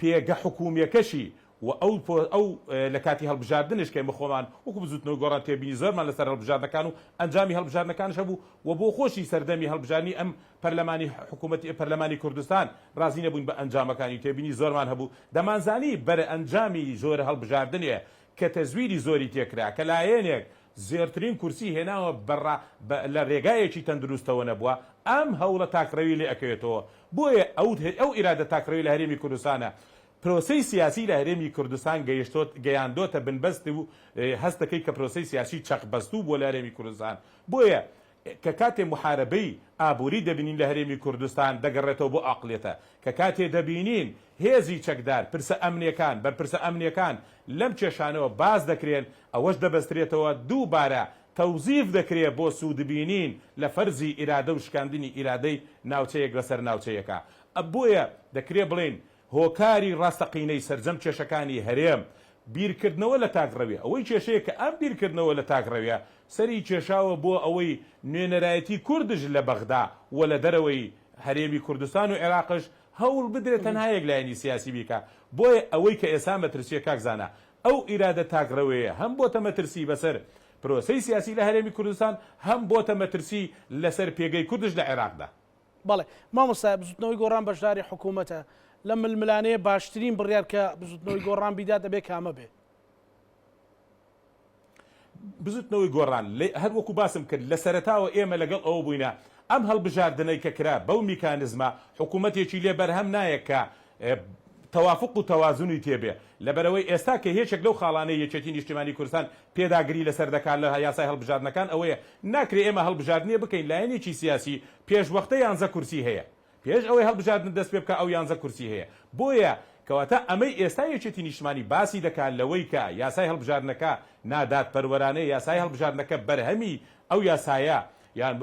پێگە حکوومیەکەشی و ئەو ئەو لە کاتی هەڵبژاردنش کە ئێمە خۆمان وەکو بزووتنەوەی گۆڕان تێبینی زۆرمان لەسەر هەڵبژاردنەکان و ئەنجامی هەڵبژاردنەکانش هەبوو و بۆ خۆشی سەردەمی هەڵبژاردنی ئەم پەرلەمانی حکوومەتی پەرلەمانی کوردستان ڕازی نەبووین بە ئەنجامەکانی و تێبینی زۆرمان هەبوو دەمانزانی بەرەئەنجامی جۆرە هەڵبژاردنێ کە تەزویری زۆری تێکرا کە لایەنێک زۆرترین کورسی هێناوە بە بە لە رێگایەکی تەندروستەوە نەبووە ئەم هەوڵە تاکڕەوی لێ ئەکەوێتەوە بۆیە ئەو ئەو ئیرادە تاکڕەوی لە هەرێمی کوردستانە پرۆسەی سیاسی لە هەرێمی کوردستان گەیشتۆت گەیاندۆتە بنبەست و هەست دەکەی کە پرۆسەی سیاسی چەقبەستوو بووە لە هەرێمی کوردستان بۆیە کە کاتێ موحارەبەی ئابووری دەبینین لە هەرێمی کوردستان دەگەڕێتەوە بۆ ئەقڵیەتە کە کاتێ دەبینین هێزی چەکدار پرسە ئەمنیەکان بەرپرسە ئەمنیەکان لەم کێشانەوە باس دەکرێن ئەوەش دەبەسترێتەوە دووبارە تەوزیف دەکرێ بۆ سوودبینین لە فەرزی ئیرادە و شکاندنی ئیرادەی ناوچەیەک بەسەر ناوچەیەکا بۆیە دەکرێ بڵێین هۆکاری ڕاستەقینەی سەرجەم کێشەکانی هەرێم، بیرکردنەوە لە تاکڕەویە. ئەوەی کێشەیە کە ئەم بیرکردنەوە لە تاکڕەویە سەری کێشاوە بۆ ئەوەی نوێنەرایەتی کوردش لە بەغدا و لە دەرەوەی هەرێمی کوردستان و عێراقش هەوڵ بدرێت تەنها یەک لایەنی سیاسی بیکا. بۆیە ئەوەی کە ئێستا مەترسیە کاک زانا ئەو ئیرادە تاکڕەوەیە هەم بۆتە مەترسی بەسەر پرۆسەی سیاسی لە هەرێمی کوردستان هەم بۆتە مەترسی لەسەر پێگەی کوردش لە عێراقدا.
بەڵێ مامۆستا بزوتنەوەی گۆڕان بەشداری حکوومەتە لەم ململانێیە باشترین بڕیار کە بزوتنەوەی گۆڕان بیدات دەبێ کامە بێ؟
بزوتنەوەی گۆڕان هەر وەکو باسم کرد لە سەرەتاوە ئێمە لەگەڵ ئەوە بووینە ئەم هەڵبژاردنەی کە کرا بەو میکانزمە حکوومەتێکی لێ بەرهەم نایە کە تەوافوق و تەوازنی تێبێ، لەبەرئەوەی ئێستا کە یەکێک لەو خاڵانەی یەکێتی نیشتیمانی کوردستان پێداگری لەسەر دەکات لە یاسای هەڵبژاردنەکان ئەوەیە ناکرێ ئێمە هەڵبژاردنێ بکەین لایەنێکی سیاسی پێشوەختە یانزە کورسی هەیە پێش ئەوەی هەڵبژاردن دەست پێ بکا ئەو یانزە کورسی هەیە بۆیە کەواتە ئەمەی ئێستا یەکێتی نیشتمانی باسی دەکات لەوەی کە یاسای هەڵبژاردنەکە نادادپەروەرانەیە یاسای هەڵبژاردنەکە بەرهەمی ئەو یاسایە یان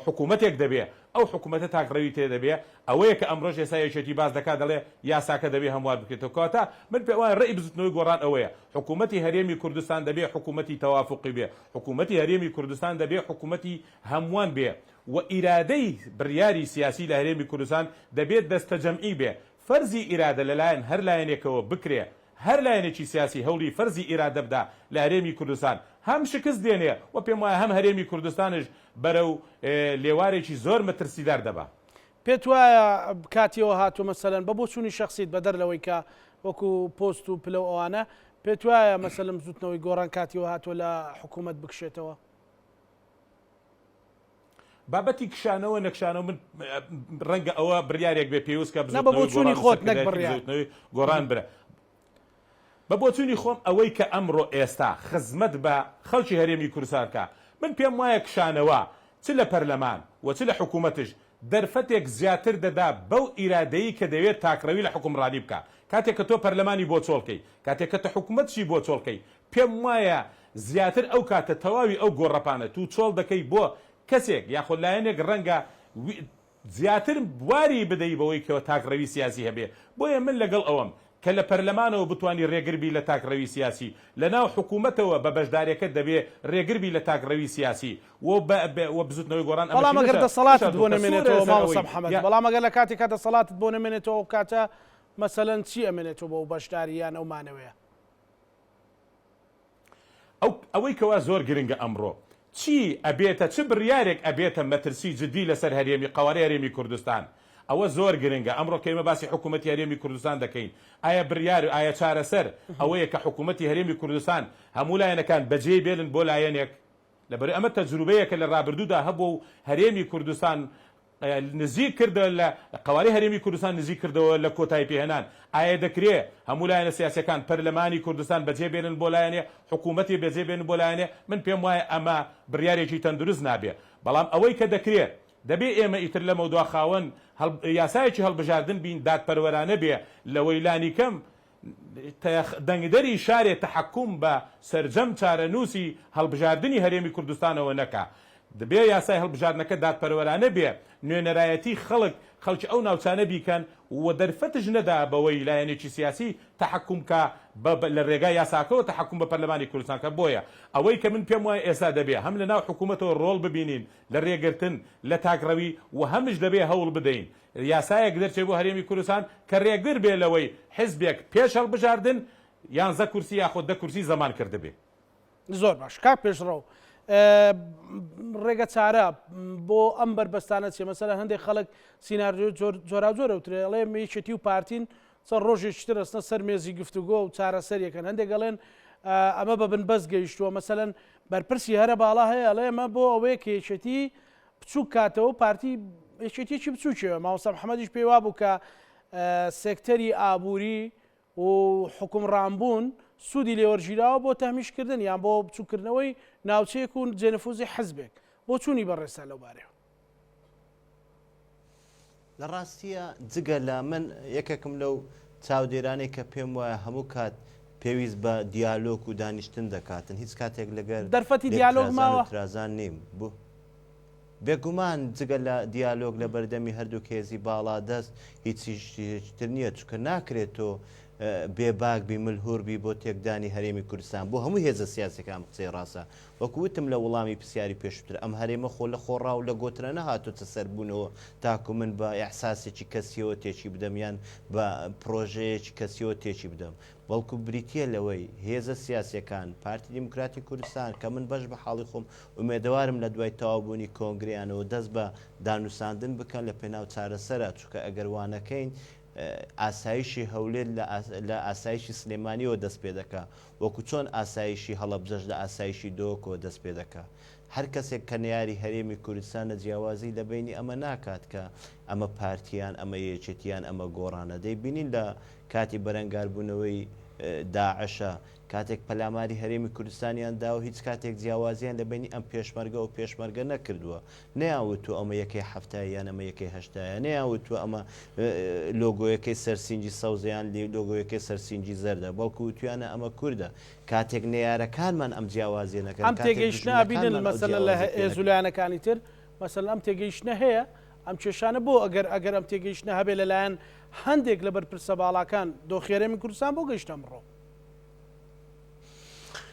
حکوومەتێک دەبێ ئەو حکوومەتە تاکڕەوی تێ دەبێ ئەوەیە کە ئەمڕۆش ئێستا یەکێتی باس دەکات دەڵێ یاساکە دەبێ هەموار بکرێتەوە کەواتە من پێم وایە ڕێی بزوتنەوەی گۆڕان ئەوەیە حکوومەتی هەرێمی کوردستان دەبێ حکوومەتی تەوافوقی بێ حکوومەتی هەرێمی کوردستان دەبێ حکوومەتی هەمووان بێ و ئیرادەی بڕیاری سیاسی لە هەرێمی کوردستان دەبێ دەستەجەمعی بێ فەرزی ئیرادە لەلایەن هەر لایەنێکەوە بکرێ هەر لایەنێکی سیاسی هەوڵی فەرزی ئیرادە بدا لە هەرێمی کوردستان هەم شکست دێنێ و پێم وایە هەم هەرێمی کوردستانش بەرەو لێوارێکی زۆر مەترسیدار دەبا.
پێت وایە کاتی ئەوە هاتووە مەسەلەن بە بۆچوونی شەخسیت بەدەر لەوەی کە وەکو پۆست و پلە و ئەوانە پێت وایە مەسەلەن بزوتنەوەی گۆڕان کاتی ئەوە هاتووە لە حکوومەت بکشێتەوە؟
بابەتی کشانەوە نەکشانەوە من ڕەنگە ئەوە بڕیارێک بێ پێویست کە
نا بە
بزوتنەوەی
بۆچوونی
گۆڕان و
خۆت نەک
سەرکردایەتی
بڕیار.
بزوتنەوەی گۆڕان برا بە بۆچوونی خۆم ئەوەی کە ئەمڕۆ ئێستا خزمەت بە خەڵکی هەرێمی کوردستان بکا من پێم وایە کشانەوە چ لە پەرلەمان و چ لە حکوومەتش دەرفەتێک زیاتر دەدا بەو ئیرادەی کە دەیەوێت تاکڕەوی لە حوکمڕانی بکا. کاتێک کە تۆ پەرلەمانی بۆ چۆڵ کەی، کاتێک کە تە حکومەتشی بۆ چۆڵ کەی، پێم وایە زیاتر ئەو کاتە تەواوی ئەو گۆڕەپانە تو چۆڵ دەکەی بۆ کەسێک یاخود لایەنێک ڕەنگە زیاتر بواری بدەی بەوەی کە تاکڕەوی سیاسی هەبێ. بۆیە من لەگەڵ ئەوەم کە لە پەرلەمانەوە بتوانی رێگر بی لە تاکڕەوی سیاسی، لە ناو حکوومەتەوە بە بەشدارێکەت دەبێ رێگر بی لە تاکڕەوی سیاسی و بە و بزوتنەوەی گۆڕان
بەڵام
ئەمەشی
ئەگەر
نەشا
دەسەڵاتت
نەشاردووە
بۆ
کە سوورە
نەمێنێتەوە
لەسەر
مامۆستا
ئەوەی
محەمەد،
یا
بەڵام ئەگەر لە کاتێکا دەسەڵاتت بۆ نەمێنێتەوە ئەو کاتە مەسەلەن چی ئەمێنێتەوە بۆ ئەو بەشداری یان ئەو مانەوەیە؟
ئەو ئەوەی کەوا زۆر گرنگە ئەمڕۆ چی ئەبێتە چ بڕیارێک ئەبێتە مەترسی جدی لەسەر هەرێمی قەوارەی هەرێمی کوردستان ئەوە زۆر گرنگە ئەمڕۆ کە ئێمە باسی حکوومەتی هەرێمی کوردستان دەکەین ئایا بڕیار ئایا چارەسەر ئەوەیە کە حکوومەتی هەرێمی کوردستان هەموو لایەنەکان بەجێی بێلن بۆ لایەنێک لەبەر ئەمە تەجروبەیەکە لە ڕابردوودا هەبووە و هەرێمی کوردستان نزیک کردەوە لە قەوارەی هەرێمی کوردستان نزیک کردەوە لە کۆتایی پێهێنان، ئایا دەکرێ هەموو لایەنە سیاسیەکان پەرلەمانی کوردستان بەجێ بێلن بۆ لایەنێ، حکوومەتێ بەجێ بێنن بۆ لایەنێ، من پێم وایە ئەمە بڕیارێکی تەندروست نابێ، بەڵام ئەوەی کە دەکرێ دەبێ ئێمە ئیتر لەمەودوا خاوەن یاسایەکی هەڵبژاردن بین دادپەروەرانە بێ لەوەی لانیکەم دەنگدەری شارێ تەحەکوم بە سەرجەم چارەنووسی هەڵبژاردنی هەرێمی کوردستانەوە نەکا. دەبێ یاسای هەڵبژاردنەکە دادپەروەرانە بێ، نوێنەرایەتی خەڵک، خەڵکی ئەو ناوچانە بیکەن و دەرفەتش نەدا بەوەی لایەنێکی سیاسی تەحەکوم کا بە لە رێگای یاساکەوە تەحەکوم بە پەرلەمانی کوردستان کا. بۆیە ئەوەی کە من پێم وایە ئێستا دەبێ هەم لە ناو حکوومەتەوە رۆڵ ببینین لە رێگرتن لە تاکڕەوی و هەمش دەبێ هەوڵ بدەین یاسایەک دەرچێ بۆ هەرێمی کوردستان کە رێگر بێ لەوەی حزبێک پێش هەڵبژاردن یانزە کورسی یاخود دە کورسی زەمان کردبێ.
زۆر باش کاک پێشڕەو ڕێگە چارە بۆ ئەم بەربەستانە چیە مەسەلەن هەندێک خەڵک سیناریۆ جۆراوجۆرە وترێ ئەڵێ یەکێتی و پارتین چەند ڕۆژێکی تر ئەچنە سەر مێزی گفتوگۆ و چارەسەریەکەن هەندێک ئەڵێن ئەمە بە بنبەست گەیشتووە مەسەلەن بەرپرسی هەرە باڵا هەیە ئەڵێ ئەمە بۆ ئەوەیە کە یەکێتی بچووک کاتەوە پارتی یەکێتیەکی بچووکیەوە مامۆستا محەممەدیش پێی وابوو کە سێکتەری ئابووری و حوکمڕانبوون سوودی لێوەرگیراوە بۆ تەهمیشکردن یان بۆ بچووککردنەوەی ناوچەیەک و جێنفوزی حزبێک بۆچوونی بەڕێزتان لەو بارەیەوە؟
لە ڕاستییا جگە لە من یەکێکم لەو چاودێرانەی کە پێم وایە هەموو کات پێویست بە دیالۆک و دانیشتن دەکاتن هیچ کاتێک لەگەر
دەرفەتی
لێک
دیالۆگ
ترازان و
ماوە؟
ترازان نیم بۆ بێگومان جگە لە دیالۆگ لە بەردەمی هەردووک هێزی باڵادەست هیچی تر نییە، چونکە ناکرێت تۆ بێباک بی، ملهوڕ بی بۆ تێکدانی هەرێمی کوردستان، بۆ هەموو هێزە سیاسیەکان ئەم قسەی ڕاستە. وەکو وتم لە وڵامی پرسیاری پێشووتر، ئەم هەرێمە خۆ لە خۆڕا و لە گۆترە نەهاتۆتە سەر بوونەوە تاکو من بە ئیحساسێکی کەسیەوە تێکی بدەم یان بە پرۆژەیەکی کەسیەوە تێکی بدەم. بەڵکو بریتییە لەوەی هێزە سیاسییەکان، پارتی دیموکراتی کوردستان، کە من بەش بە حاڵی خۆم ئومێدەوارم لە دوای تەواوبوونی کۆنگرەیانەوە دەست بە دانوساندن بکەن لە پێناو چارەسەرا، چونکە ئەگەر وانەکەین ئاسایشی هەولێر لە ئاسایشی سلێمانیەوە دەست پێدەکا، وەکو چۆن ئاسایشی هەڵەبجەش لە ئاسایشی دهۆکەوە دەست پێدەکا. هەر کەسێک کە نەیاری هەرێمی کوردستانە جیاوازی لە بەینی ئەمە ناکات کە ئەمە پارتیان ئەمە یەکێتیان ئەمە گۆڕانە دەیبینین لە کاتی بەرەنگاربوونەوەی داعشە کاتێک پەلاماری هەرێمی کوردستانیان داوە هیچ کاتێک جیاوازیان لە بەینی ئەم پێشمەرگە و پێشمەرگە نەکردووە نەیان وتووە ئەمە یەکەی حەفتایە یان ئەمە یەکەی هەشتایە نەیان وتووە ئەمە لۆگۆیەکەی سەر سینگی سەوزە یان لۆگۆیەکەی سەر سینگی زەردە بەڵکو وتویانە ئەمە کوردە کاتێک نەیارەکانمان ئەم جیاوازیە نەکەن،
ئەم
کاتێک
تێگەیشتنە ئەبینن
دوژمنەکانمان ئەو
مەسەلەن لە
جیاوازیە پێ
هێز و
نەکەن.
لایەنەکانی تر مەسەلەن ئەم تێگەیشتنە هەیە ئەم کێشانە بۆ ئەگەر ئەگەر ئەم تێگەیشتنە هەبێ لەلایەن هەندێک لە بەرپرسە باڵاکان دۆخی هەرێمی کوردستان بۆ گەیشتە ئەمڕۆ؟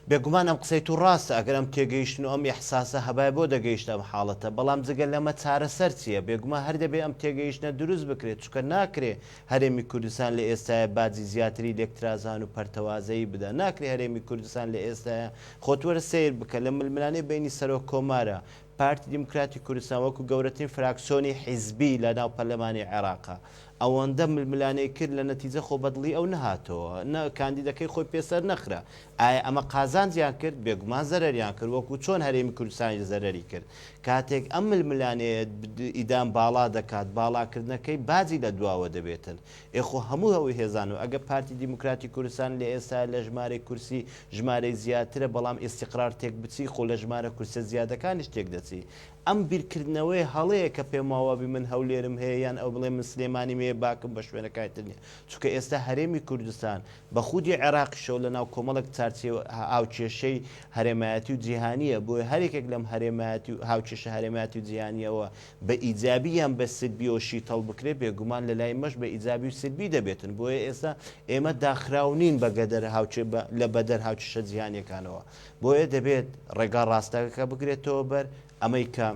بێگومان ئەم قسەی تو ڕاستە، ئەگەر ئەم تێگەیشتن و ئەم ئیحساسە هەبایە بۆ دەگەیشتە ئەم حاڵەتە، بەڵام جگە لەمە چارەسەر چییە؟ بێگومان هەر دەبێ ئەم تێگەیشتنە دروست بکرێت، چونکە ناکرێ هەرێمی کوردستان لە ئێستایا باجی زیاتری لێکترازان و پەرتەوازەیی بدا. ناکرێ هەرێمی کوردستان لە ئێستایا، خۆت وەرە سەیر بکە لە ململانێ بەینی سەرۆک کۆمارا. پارتی دیموکراتی کوردستان وەکو گەورەترین فراکسیۆنی حیزبی لە ناو پەرلەمانی عێراقا ئەوەندە ململانێی کرد لە نەتیجە خۆ بەدڵی ئەو نەهاتەوە نە کاندیدەکەی خۆی پێ سەرنەخرا ئایا ئەمە قازانجیان کرد؟ بێگومان زەرەریان کرد وەکو چۆن هەرێمی کوردستانیش زەرەری کرد کاتێک ئەم ململانێیە ئیدام باڵا دەکات باڵاکردنەکەی باجی لە دواوە دەبێتن ئێ خۆ هەموو ئەو هێزان و ئەگەر پارتی دیموکراتی کوردستان لە ئێستا لە ژمارەی کورسی ژمارەی زیاترە بەڵام ئیستیقرار تێک بچی خۆ لە ژمارە کورسە زیادەکانیش تێک دەچی ئەم بیرکردنەوەیە هەڵەیە کە پێم وابی من هەولێرم هەیە یان ئەو بڵێ من سلێمانیم هەیە باکم بە شوێنەکانی تر نیە چونکە ئێستا هەرێمی کوردستان بە خودی عێراقیشەوە لە ناو کۆمەڵێک چارچێوە هاوکێشەی هەرێمایەتی و جیهانیە بۆیە هەر یەکێک لەم هەرێمایەتی و هاوکێشە هەرێمایەتی و جیهانیەوە بە ئیجابی یان بە سلبیەوە شیتەڵ بکرێت بێگومان لە لای مەش بە ئیجابی و سلبی دەبێتن بۆیە ئێستا ئێمە داخراو نین بە گەدەر هاوکێ بە لە بەدەر هاوکێشە جیهانیەکانەوە بۆیە دەبێت ڕێگا ڕاستەکە بگرێتەوە بەر ئەمەی کە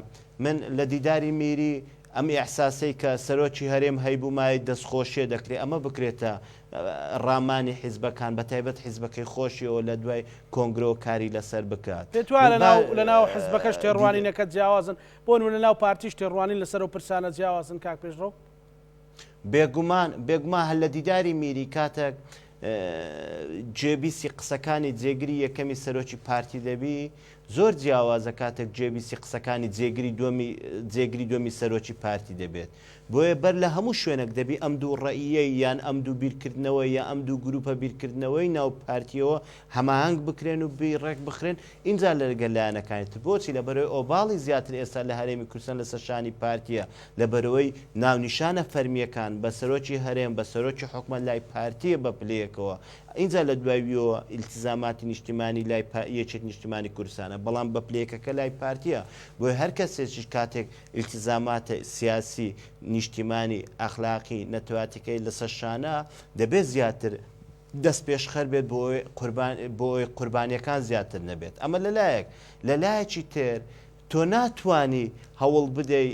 من لە دیداری میری ئەم ئیحساسەی کە سەرۆکی هەرێم هەیبوو مایەی دەستخۆشیە دەکرێ ئەمە بکرێتە ڕامانی حیزبەکان بە تایبەت حیزبەکەی خۆشیەوە لە دوای کۆنگرەوە کاری لەسەر بکات.
پێت وایە لەناو لەناو حزبەکەش تێڕوانینەکەت جیاوازن؟ بۆ نموونە لەناو پارتیش تێڕوانین لەسەر ئەو پرسانە جیاوازن کاک پێشڕەو؟
بێگومان بێگومان هەر لە دیداری میری کاتێک گوێبیستی قسەکانی جێگری یەکەمی سەرۆکی پارتی دەبی زۆر جیاوازە کاتێک گوێبیستی قسەکانی جێگری دووەمی جێگری دووەمی سەرۆکی پارتی دەبێت. بۆیە بەر لە هەموو شوێنێک دەبی ئەم دوو ڕەئیەی یان ئەم دوو بیرکردنەوە یا ئەم دوو گروپە بیرکردنەوەی ناو پارتیەوە هەماهەنگ بکرێن و بی ڕێک بخرێن ئینجا لەگەل لایەنەکانی تر. بۆچی؟ لەبەرئەوەی ئۆباڵی زیاتر ئێستا لە هەرێمی کوردستان لەسەر شانی پارتیە لەبەرئەوەی ناونیشانە فەرمیەکان بە سەرۆکی هەرێم بە سەرۆکی حکومەت لای پارتیە بە پلەیەکەوە ئینجا لە دوای ویەوە ئیلتیزاماتی نیشتیمانی لای یەکێتی نیشتیمانی کوردستانە بەڵام بە پلەیەکەکە لای پارتیە بۆیە هەر کەسێکیش کاتێک ئیلتیزاماتە سیاسی، نیشتیمانی، ئەخلاقی، نەتەواتیکەی لەسەر شانە دەبێت زیاتر دەستپێشخەر بێت بۆ ئەوەی قوربان بۆ ئەوەی قوربانیەکان زیاتر نەبێت ئەمە لەلایەک لەلایەکی تر تۆ ناتوانی هەوڵ بدەی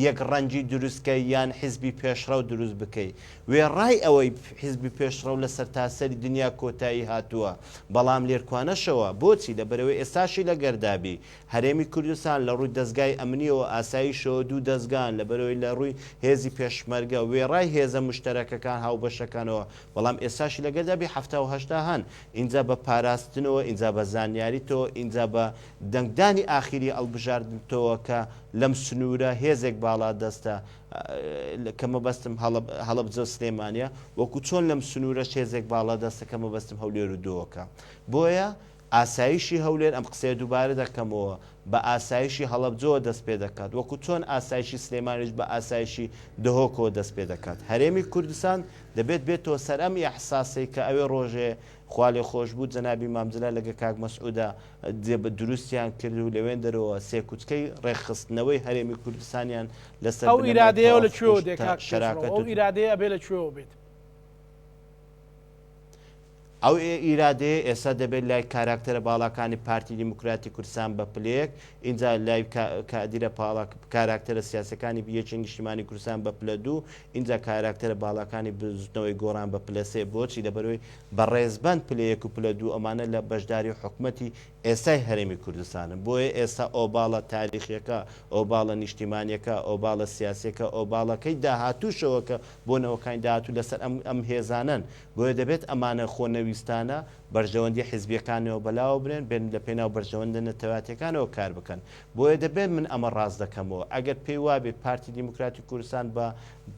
یەک ڕەنگی دروست کەی یان حیزبی پێشڕەو دروست بکەی وێڕای ئەوەی حیزبی پێشڕەو لە سەرتاسەری دنیا کۆتایی هاتووە بەڵام لێرکوانەشەوە بۆچی لەبەرئەوەی ئێستاشی لەگەردابی هەرێمی کوردستان لە ڕووی دەزگای ئەمنیەوە ئاسایشەوە دوو دەزگان لەبەرئەوەی لە ڕووی هێزی پێشمەرگە وێڕای هێزە مشتەرەکەکان هاوبەشەکانەوە بەڵام ئێستاشی لەگەردا بی 70 و 80 هەن ئینجا بە پاراستنەوە ئینجا بە زانیاریتەوە ئینجا بە دەنگدانی ئاخیری ئەڵبژاردنتەوە کە لەم سنوورە هێزێک باڵادەستە کە مەبەستم هەڵەبجە و سلێمانیە وەکو چۆن لەم سنوورەش هێزێک باڵادەستە کە مەبەستم هەولێر و دهۆکە بۆیە ئاسایشی هەولێر ئەم قسەیە دووبارە دەکەمەوە بە ئاسایشی هەڵەبجەوە دەست پێدەکات وەکو چۆن ئاسایشی سلێمانیش بە ئاسایشی دهۆکەوە دەست پێدەکات هەرێمی کوردستان دەبێت بێتەوە سەر ئەم ئیحساسەی کە ئەوێ ڕۆژێ خوالێخۆشبوو جەنابی مام جەلال لەگە کاک مەسعودا دروستیان کرد و لەوێندەرەوە سێکوچکەی ڕێکخستنەوەی هەرێمی کوردستانیان لەسەر
ئەو
بنەمای
ئیرادەیەوە لە
تەوافوق
کوێوە
و
دێ کاک پێشڕەو
شەراکەت
ئەو
و
ئیرادەیە ئەبێ لە کوێوە بێت؟
ئەو ئیرادەیە ئێستا دەبێت لای کاراکتەرە باڵاکانی پارتی دیموکراتی کوردستان بە پلەیەک، ئینجا لای کادیرە کاراکتەرە سیاسیەکانی یەکێتی نیشتیمانی کوردستان بە پلە دوو، ئینجا کاراکتەرە باڵاکانی بزوتنەوەی گۆڕان بە پلە سێ، بۆچی؟ لەبەرئەوەی بە ڕێزبەند پلە یەک و پلە دوو ئەمانە لە بەشداری حکومەتی ئێستای هەرێمی کوردستانن، بۆیە ئێستا ئۆباڵە تاریخیەکە، ئۆباڵە نیشتیمانیەکە، ئۆباڵە سیاسیەکە، ئۆباڵەکەی داهاتووشەوە کە بۆ نەوەکانی داهاتوو لەسەر ئەم ئەم هێزانەن، بۆیە دەبێت ئەمانە خۆنەویستانە بەرژەوەندی حیزبیەکانەوە بەلاوە بنێن، بێن لە پێناو بەرژەوەندە نەتەواتیەکانەوە کار بکەن. بۆیە دەبێت من ئەمە ڕاست دەکەمەوە. ئەگەر پێی وابێت پارتی دیموکراتی کوردستان بە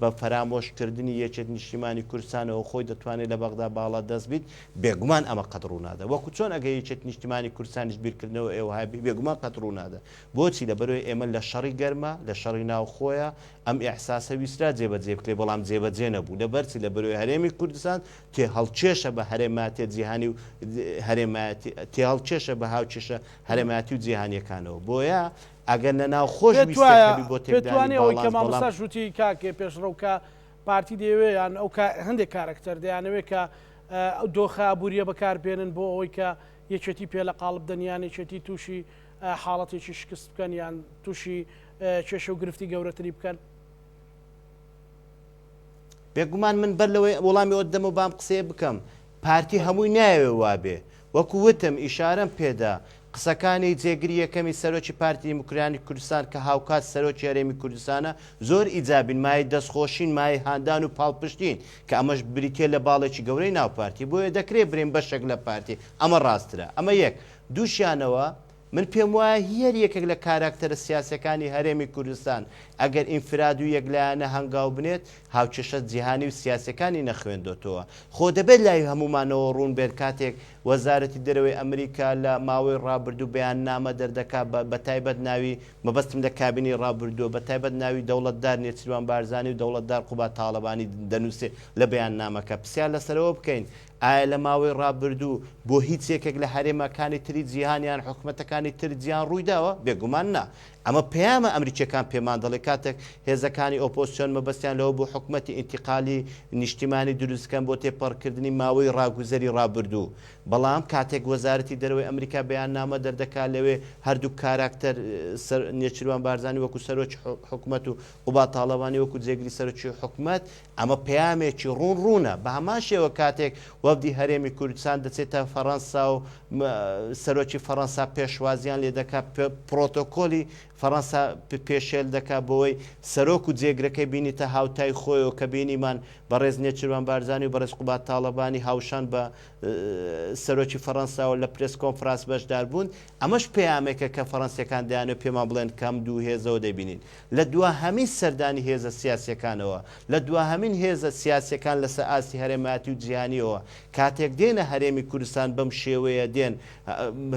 بە فەرامۆش کردنی یەکێتی نیشتیمانی کوردستانەوە خۆی دەتوانێت لە بەغدا باڵا دەست بیت، بێگومان ئەمە قەت ڕوونادا. وەکو چۆن ئەگەر یەکێتی نیشتیمانی کوردستانیش بیرکردنەوە ئێوە هەبی بێگومان قەت ڕوونادا. بۆچی؟ لەبەرئەوەی ئێمە لە شەڕی گەرمە، لە شەڕی ناوخۆیە، ئەم ئیحساسە ویسترا جێبەجێ بکرێت، بەڵام جێبەجێ نەبوو. لەبەرچی؟ لەبەرئەوەی هەرێمی کوردستان تێهەڵکێشە بە هەرێمایەتیە جیهانی و هەرێمایەتی تێهەڵکێشە بە هاوکێشە هەرێمایەتی و جیهانیەکانەوە. بۆیە ئەگەر لە ناوخۆش
پێت
ویستێک
وایە
هەبی بۆ
پێت
تێکدانی
وانیە ئەوەی کە
باڵانس، بەڵام
مامۆستاش وتی کاک پێشڕەو کە پارتی دەیەوێ یان ئەو کا هەندێک کارەکتەر دەیانەوێ کە ئەو دۆخە ئابووریە بەکار بێنن بۆ ئەوەی کە یەکێتی پێ لە قاڵب دەن یان یەکێتی تووشی حاڵەتێکی شکست بکەن یان تووشی کێشە و گرفتی گەورەتری بکەن؟
بێگومان من بەر لەوەی وەڵامی ئەوت دەمەوە بام قسەیە بکەم پارتی هەمووی نایەوێ وابێ وەکو وتم ئیشارەم پێدا. قسەکانی جێگری یەکەمی سەرۆکی پارتی دیموکرانی کوردستان کە هاوکات سەرۆکی هەرێمی کوردستانە زۆر ئیجابین، مایەی دەستخۆشین، مایەی هاندان و پاڵپشتین، کە ئەمەش بریتیە لە باڵێکی گەورەی ناو پارتی، بۆیە دەکرێ برێین بەشێک لە پارتی، ئەمە ڕاستترە. ئەمە یەک. دووشیانەوە، من پێم وایە هیەر یەکێک لە کاراکتەرە سیاسیەکانی هەرێمی کوردستان ئەگەر ئینفراد و یەکلایەنە هەنگاو بنێت، هاوکێشە جیهانی و سیاسیەکانی نەخوێندۆتەوە. خۆ دەبێت لای هەموومانەوە ڕوون بێت کاتێک وەزارەتی دەرەوەی ئەمریکا لە ماوەی ڕابردوو بەیاننامە دەردەکات بە بەتایبەت ناوی مەبەستم لە کابینەی ڕابردووە بەتایبەت ناوی دەوڵەتدار نێچیروان بارزانی و دەوڵەتدار قوباد تاڵەبانی دەنووسێ لە بەیاننامەکە پرسیار لەسەرەوە بکەین ئایا لە ماوەی ڕابردوو بۆ هیچ یەکێک لە هەرێمەکانی تری جیهان یان حکومەتەکانی تری جیهان ڕوویداوە؟ بێگومان نا. ئەمە پەیامە ئەمریکیەکان پێمان دەڵێ کاتێک هێزەکانی ئۆپۆزسیۆن مەبەستیان لەوە بوو حکومەتی ئینتیقالی نیشتیمانی دروست بکەن بۆ تێپەڕکردنی ماوەی ڕاگوزەری ڕابردوو بەڵام کاتێک وەزارەتی دەرەوەی ئەمریکا بەیاننامە دەردەکا لەوێ هەردوو کاراکتەر سەر نێچیروان بارزانی وەکو سەرۆکی حکومەت و قوباد تاڵەبانی وەکو جێگری سەرۆکی حکومەت ئەمە پەیامێکی ڕوون ڕوونە. بە هەمان شێوە کاتێک وەفدی هەرێمی کوردستان دەچێتە فەڕەنسا و سەرۆکی فەڕەنسا پێشوازیان لێ دەکات، پڕۆتۆکۆلی فەڕەنسا پێشێل دەکات بۆوەی سەرۆک و جێگرەکەی بینیتە هاوتای خۆیەوە کە بینیمان بەڕێز نێچیروان بارزانی و بەڕێز قوباد تاڵەبانی هاوشان بە سەرۆکی فەڕەنساوە لە پرێس کۆنفرانس بەشدار بوون. ئەمەش پەیامێکە کە فەڕەنسیەکان دەیانەوێت پێمان بڵێن کە ئەم دوو هێزەوە دەیبینین. لە دواهەمین سەردانی هێزە سیاسیەکانەوە، لە دواهەمین هێزە سیاسیەکان لەسەر ئاستی هەرێمایەتی و جیهانیەوە، کاتێک دێنە هەرێمی کوردستان بەم شێوەیە دێن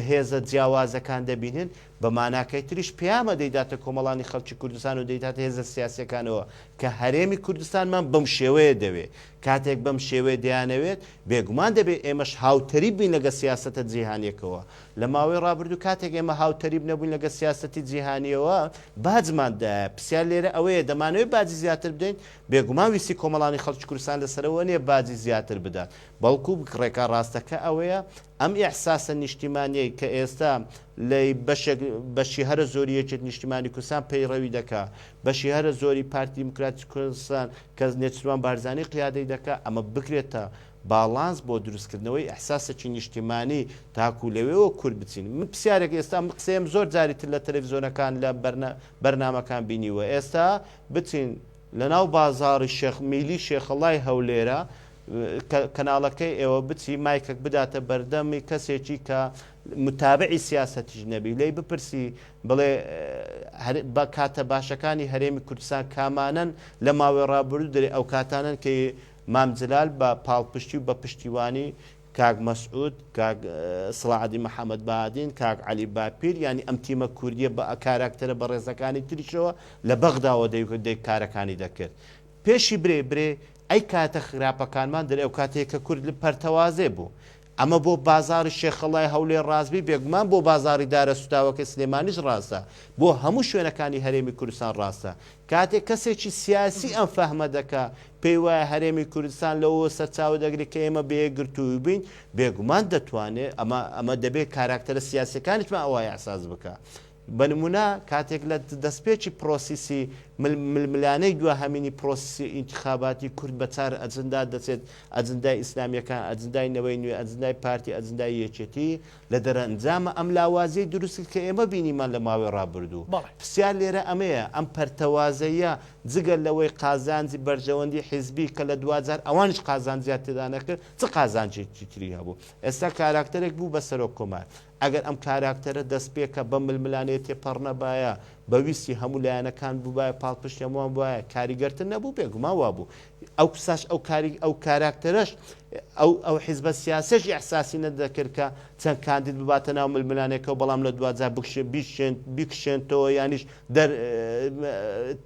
هێزە جیاوازەکان دەبینن، بە ماناکەی تریش پەیامە دەیداتە کۆمەڵانی خەڵکی کوردستان و دەیداتە هێزە سیاسیەکانەوە کە هەرێمی کوردستانمان بەم شێوەیە دەوێ. کاتێک بەم شێوەیە دەیانەوێت، بێگومان دەبێ ئێمەش هاوتەریب بین لەگەڵ سیاسەتە جیهانیەکەوە. لە ماوەی ڕابردوو کاتێک ئێمە هاوتەریب نەبووین لەگەڵ سیاسەتی جیهانییەوە، باجمان دایە. پرسیار لێرە ئەوەیە دەمانەوێت باجی زیاتر بدەین؟ بێگومان ویستی کۆمەڵانی خەڵکی کوردستان لەسەرەوە نییە باجی زیاتر بدات، بەڵکو ڕێکا ڕاستەکە ئەوەیە ئەم ئیحساسە نیشتیمانییەی کە ئێستا لە بەشێک بەشی هەرە زۆری یەکێتی نیشتیمانی کوردستان پەیڕەوی دەکا، بەشی هەرە زۆری پارتی دیموکراتی کوردستان کە نێچیروان بارزانی قیادەی دەکا، ئەمە بکرێتە باڵانس بۆ دروستکردنەوەی ئیحساسێکی نیشتیمانی تاکو لەوێوە کورد بچین. من پرسیارێک ئێستا ئەم قسەیەم زۆر جاری تر لە تەلەفزیۆنەکان لە بەرنامەکان بینیوە ئێستا بچین لەناو بازاڕی شێخ میلی شێخەڵای هەولێرە کەناڵەکەی ئێوە بچی مایکەک بداتە بەردەمی کەسێکی کە متابعی سیاسەتیش نەبی لێی بپرسی بڵێ بە کاتە باشەکانی هەرێمی کوردستان کامانەن لە ماوەی ڕابردوو دەرێ ئەو کاتانەن کە مام جلال بە پاڵپشتی و بە پشتیوانی کاک مەسعود، کاک سڵاحەدین محەمەد بەهادین، کاک عەلی باپیر یانی ئەم تیمە کوردیە بە کاراکتەرە بەڕێزەکانی تریشەوە لە بەغداوە دەی کارەکانی دەکرد. پێشی برێ برێ ئەی کاتە خراپەکانمان دەرێ ئەو کاتەیە کە کورد پەرتەوازێ بوو. ئەمە بۆ بازاڕی شێخەڵای هەولێر ڕاست بی بێگومان بۆ بازاڕی دارە سوتاوەکەی سلێمانیش ڕاستە، بۆ هەموو شوێنەکانی هەرێمی کوردستان ڕاستە. کاتێک کەسێکی سیاسی ئەم فەهمە دەکا، پێی وایە هەرێمی کوردستان لەوەوە سەرچاوە دەگرێ کە ئێمە بە یەکگرتوویی بین، بێگومان دەتوانێ، ئەمە ئەمە دەبێ کاراکتەرە سیاسییەکانیشمان ئەوە ئیحساس بکا. بە نموونە کاتێک لە دەستپێکی پرۆسیسی ململانێی دواهەمینی پرۆسیسی ئینتخاباتی کورد بە چار ئەجندا دەچێت، ئەجندای ئیسلامییەکان، ئەجندای نەوەی نوێ، ئەجندای پارتی، ئەجندای یەکێتی، لە دەرەنجامە ئەم لاوازیەی دروست کرد کە ئێمە بینیمان لە ماوەی ڕابردوو.
بەڵێ.
پرسیار لێرە ئەمەیە، ئەم پەرتەوازەییە جگە لەوەی قازانجی بەرژەوەندی حیزبی کە لە دواجار ئەوانیش قازانجیان تێدا نەکرد، چ قازانجێکی تری هەبوو؟ ئێستا کاراکتەرێک بوو بە سەرۆک کۆمار. ئەگەر ئەم کاراکتەرە دەستپێکە بەم ململانێیە تێپەڕ نەبایە، بە ویستی هەموو لایەنەکان بووبایە، پاڵپشتی هەمووان بووایە، کاریگەرتر نەبوو؟ بێگومان وابوو. ئەو کساش ئەو کاری ئەو کاراکتەرەش ئەو ئەو حیزبە سیاسیەش ئیحساسی نەدەکرد کە چەند کاندید بباتە ناو ململانێکەوە بەڵام لە دواجار بکشێ بیشێن بیکشێنتەوە یانیش دەر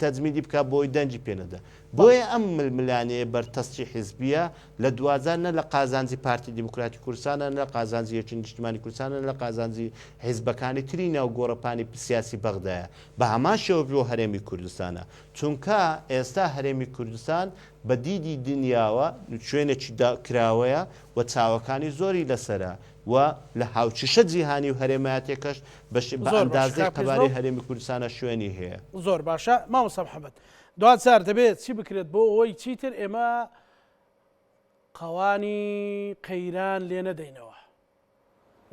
تەجمیدی بکا بۆی دەنگی پێ نەدا. بۆیە ئەم ململانێیە بەرتەسکی حیزبیە لە دواجار نە لە قازانجی پارتی دیموکراتی کوردستانە، نە لە قازانجی یەکێتی نیشتیمانی کوردستانە، نە لە قازانجی حیزبەکانی تری ناو گۆڕەپانی سیاسی بەغدایە. بە هەمان شێوە بۆ هەرێمی کوردستانە. چونکە ئێستا هەرێمی کوردستان بە دیدی دنیاوە شوێنێکی کراوەیە و چاوەکانی زۆری لەسەرە و لە هاوکیشە جیهانی و هەرێمایەتیەکەش بە
زۆر باشە
ئەندازەی
کاک
قەبارەی
پێشڕەو.
هەرێمی کوردستانە شوێنی هەیە.
زۆر باشە مامۆستا محەمەد دواجار دەبێت چی بکرێت بۆ ئەوەی چیتر ئێمە قەوانی قەیران لێ نەدەینەوە؟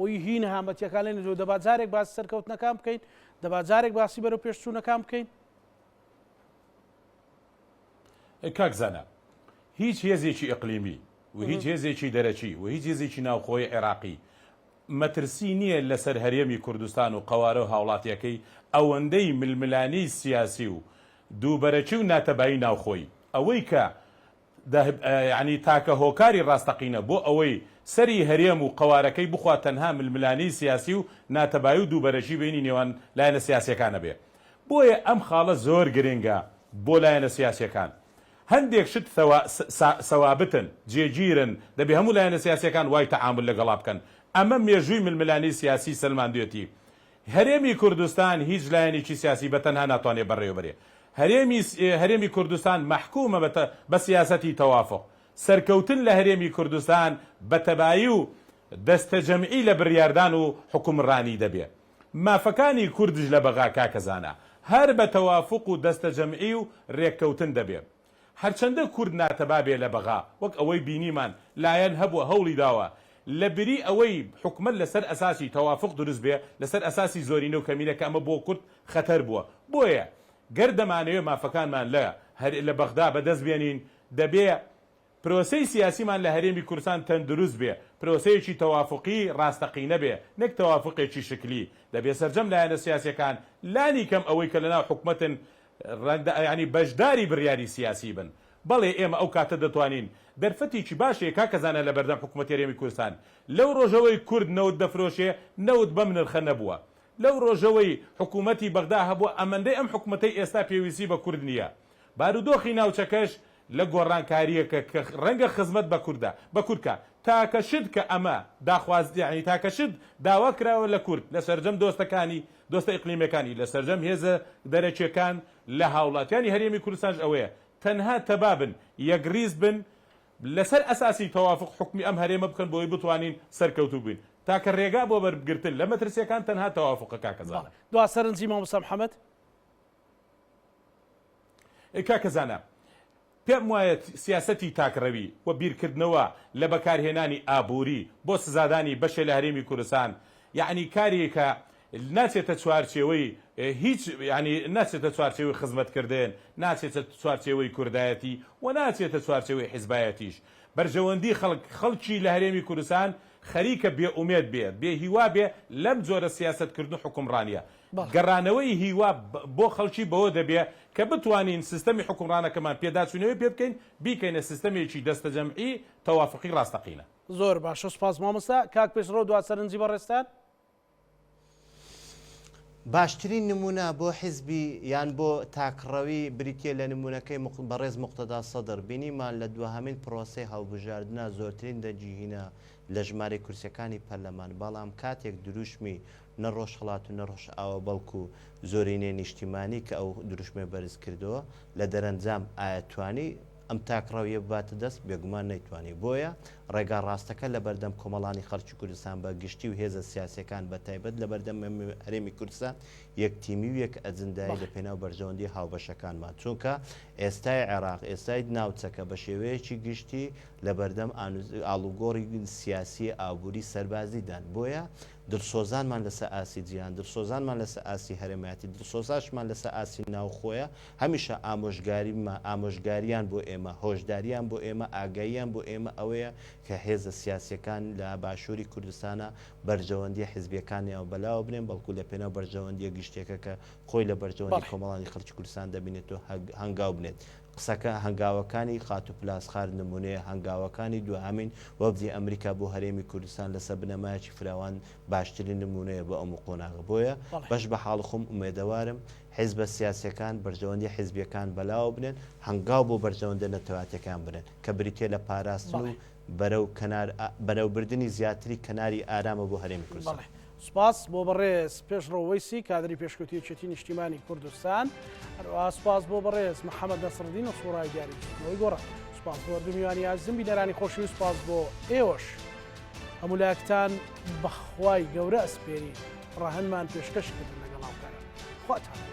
بۆی هی نەهامەتیەکان لێ نەجۆ دەبا جارێک باسی سەرکەوتنەکان بکەین دەبا جارێک باسی بەرەو پێشچوونەکان بکەین.
کاک زانا هیچ هێزێکی ئیقلیمی و هیچ هێزێکی دەرەکی و هیچ هێزێکی ناوخۆی عێراقی مەترسی نییە لەسەر هەرێمی کوردستان و قەوارە و هاوڵاتیەکەی ئەوەندەی ململانێی سیاسی و دووبەرەکی و ناتەبایی ناوخۆیی. ئەوەی کە یانی تاکە هۆکاری ڕاستەقینە بۆ ئەوەی سەری هەرێم و قەوارەکەی بخوا تەنها ململانێی سیاسی و ناتەبایی و دووبەرەکی بەینی نێوان لایەنە سیاسیەکانە بێ. بۆیە ئەم خاڵە زۆر گرنگە بۆ لایەنە سیاسیەکان. هەندێک شت سەوابتن، جێگیرن، دەبێ هەموو لایەنە سیاسیەکان وای تەعامول لەگەڵا بکەن. ئەمە مێژووی ململانێی سیاسی سەلماندوێتی. هەرێمی کوردستان هیچ لایەنێکی سیاسی بە تەنها ناتوانێ بەڕێوەبەرێ. هەرێمی هەرێمی کوردستان مەحکومە بە بە سیاسەتی تەوافوق. سەرکەوتن لە هەرێمی کوردستان بە تەبایی و دەستەجەمعی لە بریاردان و حوکمڕانی دەبێ. مافەکانی کوردش لە بەغا کاکە زانا هەر بە تەوافوق و دەستەجەمعی و رێککەوتن دەبێ. هەرچەندە کورد ناتەبا بێ لە بەغا، وەک ئەوەی بینیمان لایەن هەبووە هەوڵی داوە لە بری ئەوەی حکومەت لەسەر ئەساسی تەوافوق دروست بێ، لەسەر ئەساسی زۆرینە و کەمینە کە ئەمە بۆ کورد خەتەر بووە. بۆیە گەر دەمانەوێ مافەکانمان لە لە بەغدا بەدەست بێنین دەبێ پرۆسەی سیاسیمان لە هەرێمی کوردستان تەندروست بێ، پرۆسەیەکی تەوافوقی ڕاستەقینە بێ، نەک تەوافوقێکی شکلی، دەبێ سەرجەم لایەنە سیاسیەکان لانی کەم ئەوەی کە لەناو حکومەتن یانی بەشداری بڕیاری سیاسی بن. بەڵێ ئێمە ئەو کاتە دەتوانین، دەرفەتێکی باش هەیە کاکە زانا لەبەردەم حکومەتی هەرێمی کوردستان، لەو ڕۆژەوەی کورد نەوت دەفرۆشێ نەوت بەم نرخە نەبووە، لەو ڕۆژەوەی حکومەتی بەغدا هەبووە ئەمەندەی ئەم حکومەتەی ئێستا پێویستی بە کورد نییە. بارودۆخی ناوچەکەش لە گۆڕانکارییەکە کە ڕەنگە خزمەت بە کوردە بە کورد کا. تاکە شت کە ئەمە داخواز یانی تاکە شت داوا کراوە لە کورد لە سەرجەم دۆستەکانی دۆستە ئیقلیمیەکانی لە سەرجەم هێزە دەرەکیەکان لە هاوڵاتیانی هەرێمی کوردستانش ئەوەیە تەنها تەبا بن یەکڕیز بن لەسەر ئەساسی تەوافوق حوکمی ئەم هەرێمە بکەن بۆی بتوانین سەرکەوتوو بین. تاکە رێگا بۆ بەرگرتن لە مەترسیەکان تەنها تەوافوقە کاکە زانا.
بەڵێ. دوا سەرنجی مامۆستا محەمەد.
کاکە زانا پێم وایە سیاسەتی تاکڕەوی و بیرکردنەوە لە بەکارهێنانی ئابووری بۆ سزادانی بەشێ لە هەرێمی کوردستان یەعنی کارێکە ناچێتە چوارچێوەی هیچ یەعنی ناچێتە چوارچێوەی خزمەتکردن ناچێتە چوارچێوەی کوردایەتی و ناچێتە چوارچێوەی حیزبایەتیش بەرژەوەندی خەڵک خەڵکی لە هەرێمی کوردستان خەریکە بێ ئومێد بێ بێ هیوا بێ لەم جۆرە سیاسەتکردن و حوکمڕانیە گەڕانەوەی هیوا بۆ خەڵکی بەوە دەبێ کە بتوانین سیستەمی حوکمڕانەکەمان پێداچوونەوەی پێ بکەین، بیکەینە سیستەمێکی دەستەجەمعی تەوافوقی ڕاستەقینە.
زۆر باشە سوپاس مامۆستا. کاک پێشڕەو دوا سەرنجی بەڕێزتان؟
باشترین نمونە بۆ حیزبی یان بۆ تاکڕەوی بریتیە لە نمونەکەی بەڕێز موقتەدا سەدر، بینیمان لە دواهەمین پرۆسەی هەڵبژاردنا زۆرترین دەنگی هینا لە ژمارەی کورسیەکانی پەرلەمان، بەڵام کاتێک دروشمی نە ڕۆژهەڵات و نە ڕۆژئاوا بەڵکو زۆرینەی نیشتیمانی کە ئەو دروشمەی بەرز کردەوە لە دەرەنجام ئایا توانی ئەم تاکڕەویە بباتە دەست؟ بێگومان نەیتوانی. بۆیە ڕێگا ڕاستەکە لەبەردەم کۆمەڵانی خەڵکی کوردستان بە گشتی و هێزە سیاسیەکان بە تایبەت لەبەردەم هەرێمی کوردستان یەک تیمی و یەک ئەجندایی لە پێناو بەرژەوەندی هاوبەشەکانمان چونکە ئێستای عێراق ئێستای ناوچەکە بە شێوەیەکی گشتی لەبەردەم ئاڵوگۆڕی سیاسی ئابووری سەربازیدان بۆیە دڵسۆزانمان لەسەر ئاستی جیهان، دڵسۆزانمان لەسەر ئاستی هەرێمایەتی، دڵسۆزاشمان لەسەر ئاستی ناوخۆیە، هەمیشە ئامۆژگاریمان، ئامۆژگاریان بۆ ئێمە، هۆشداریان بۆ ئێمە، ئاگاییان بۆ ئێمە ئەوەیە کە هێزە سیاسییەکان لە باشووری کوردستانا بەرژەوەندییە حیزبییەکانیان بەلاوە بنێن، بەڵکو لە پێناو بەرژەوەندییە گشتییەکە کە خۆی لە بەرژەوەندی کۆمەڵانی خەڵکی کوردستان دەبینێتەوە هەنگاو بنێت. قسەکە، هەنگاوەکانی خاتوو پلاسخارت نموونەیە، هەنگاوەکانی دواهەمین وەفدی ئەمریکا بۆ هەرێمی کوردستان لەسەر بنەمایەکی فراوان باشترین نموونەیە بۆ ئەم قۆناغە. بۆیە بەش بە حاڵ خۆم ئومێدەوارم حیزبە سیاسیەکان بەرژەوەندی حیزبیەکان بەلاوە بنێن، هەنگاو بۆ بەرژەوەندە نەتەواتیەکان بنێن کە بریتیە لە پاراستن و بەرەو کەنار بەرەو بردنی زیاتری کەناری ئارامە بۆ هەرێمی کوردستان.
بەڵێ سوپاس بۆ بەڕێز پێشڕەو وەیسی کادری پێشکەوتوی یەکێتی نیشتیمانی کوردستان، هەروەها سوپاس بۆ بەڕێز محەمەد نەسڕدین نەسوڕای دیاری بزوتنەوەی گۆڕان، سوپاس بۆ هەردوو میوانی ئازیزم بینەرانی خۆشەویست سوپاس بۆ ئێوەش هەموو لایەکتان بەخوای گەورە ئەسپێرین ڕەهەندمان پێشکەش کردن لەگەڵ هاوکاران خواتان.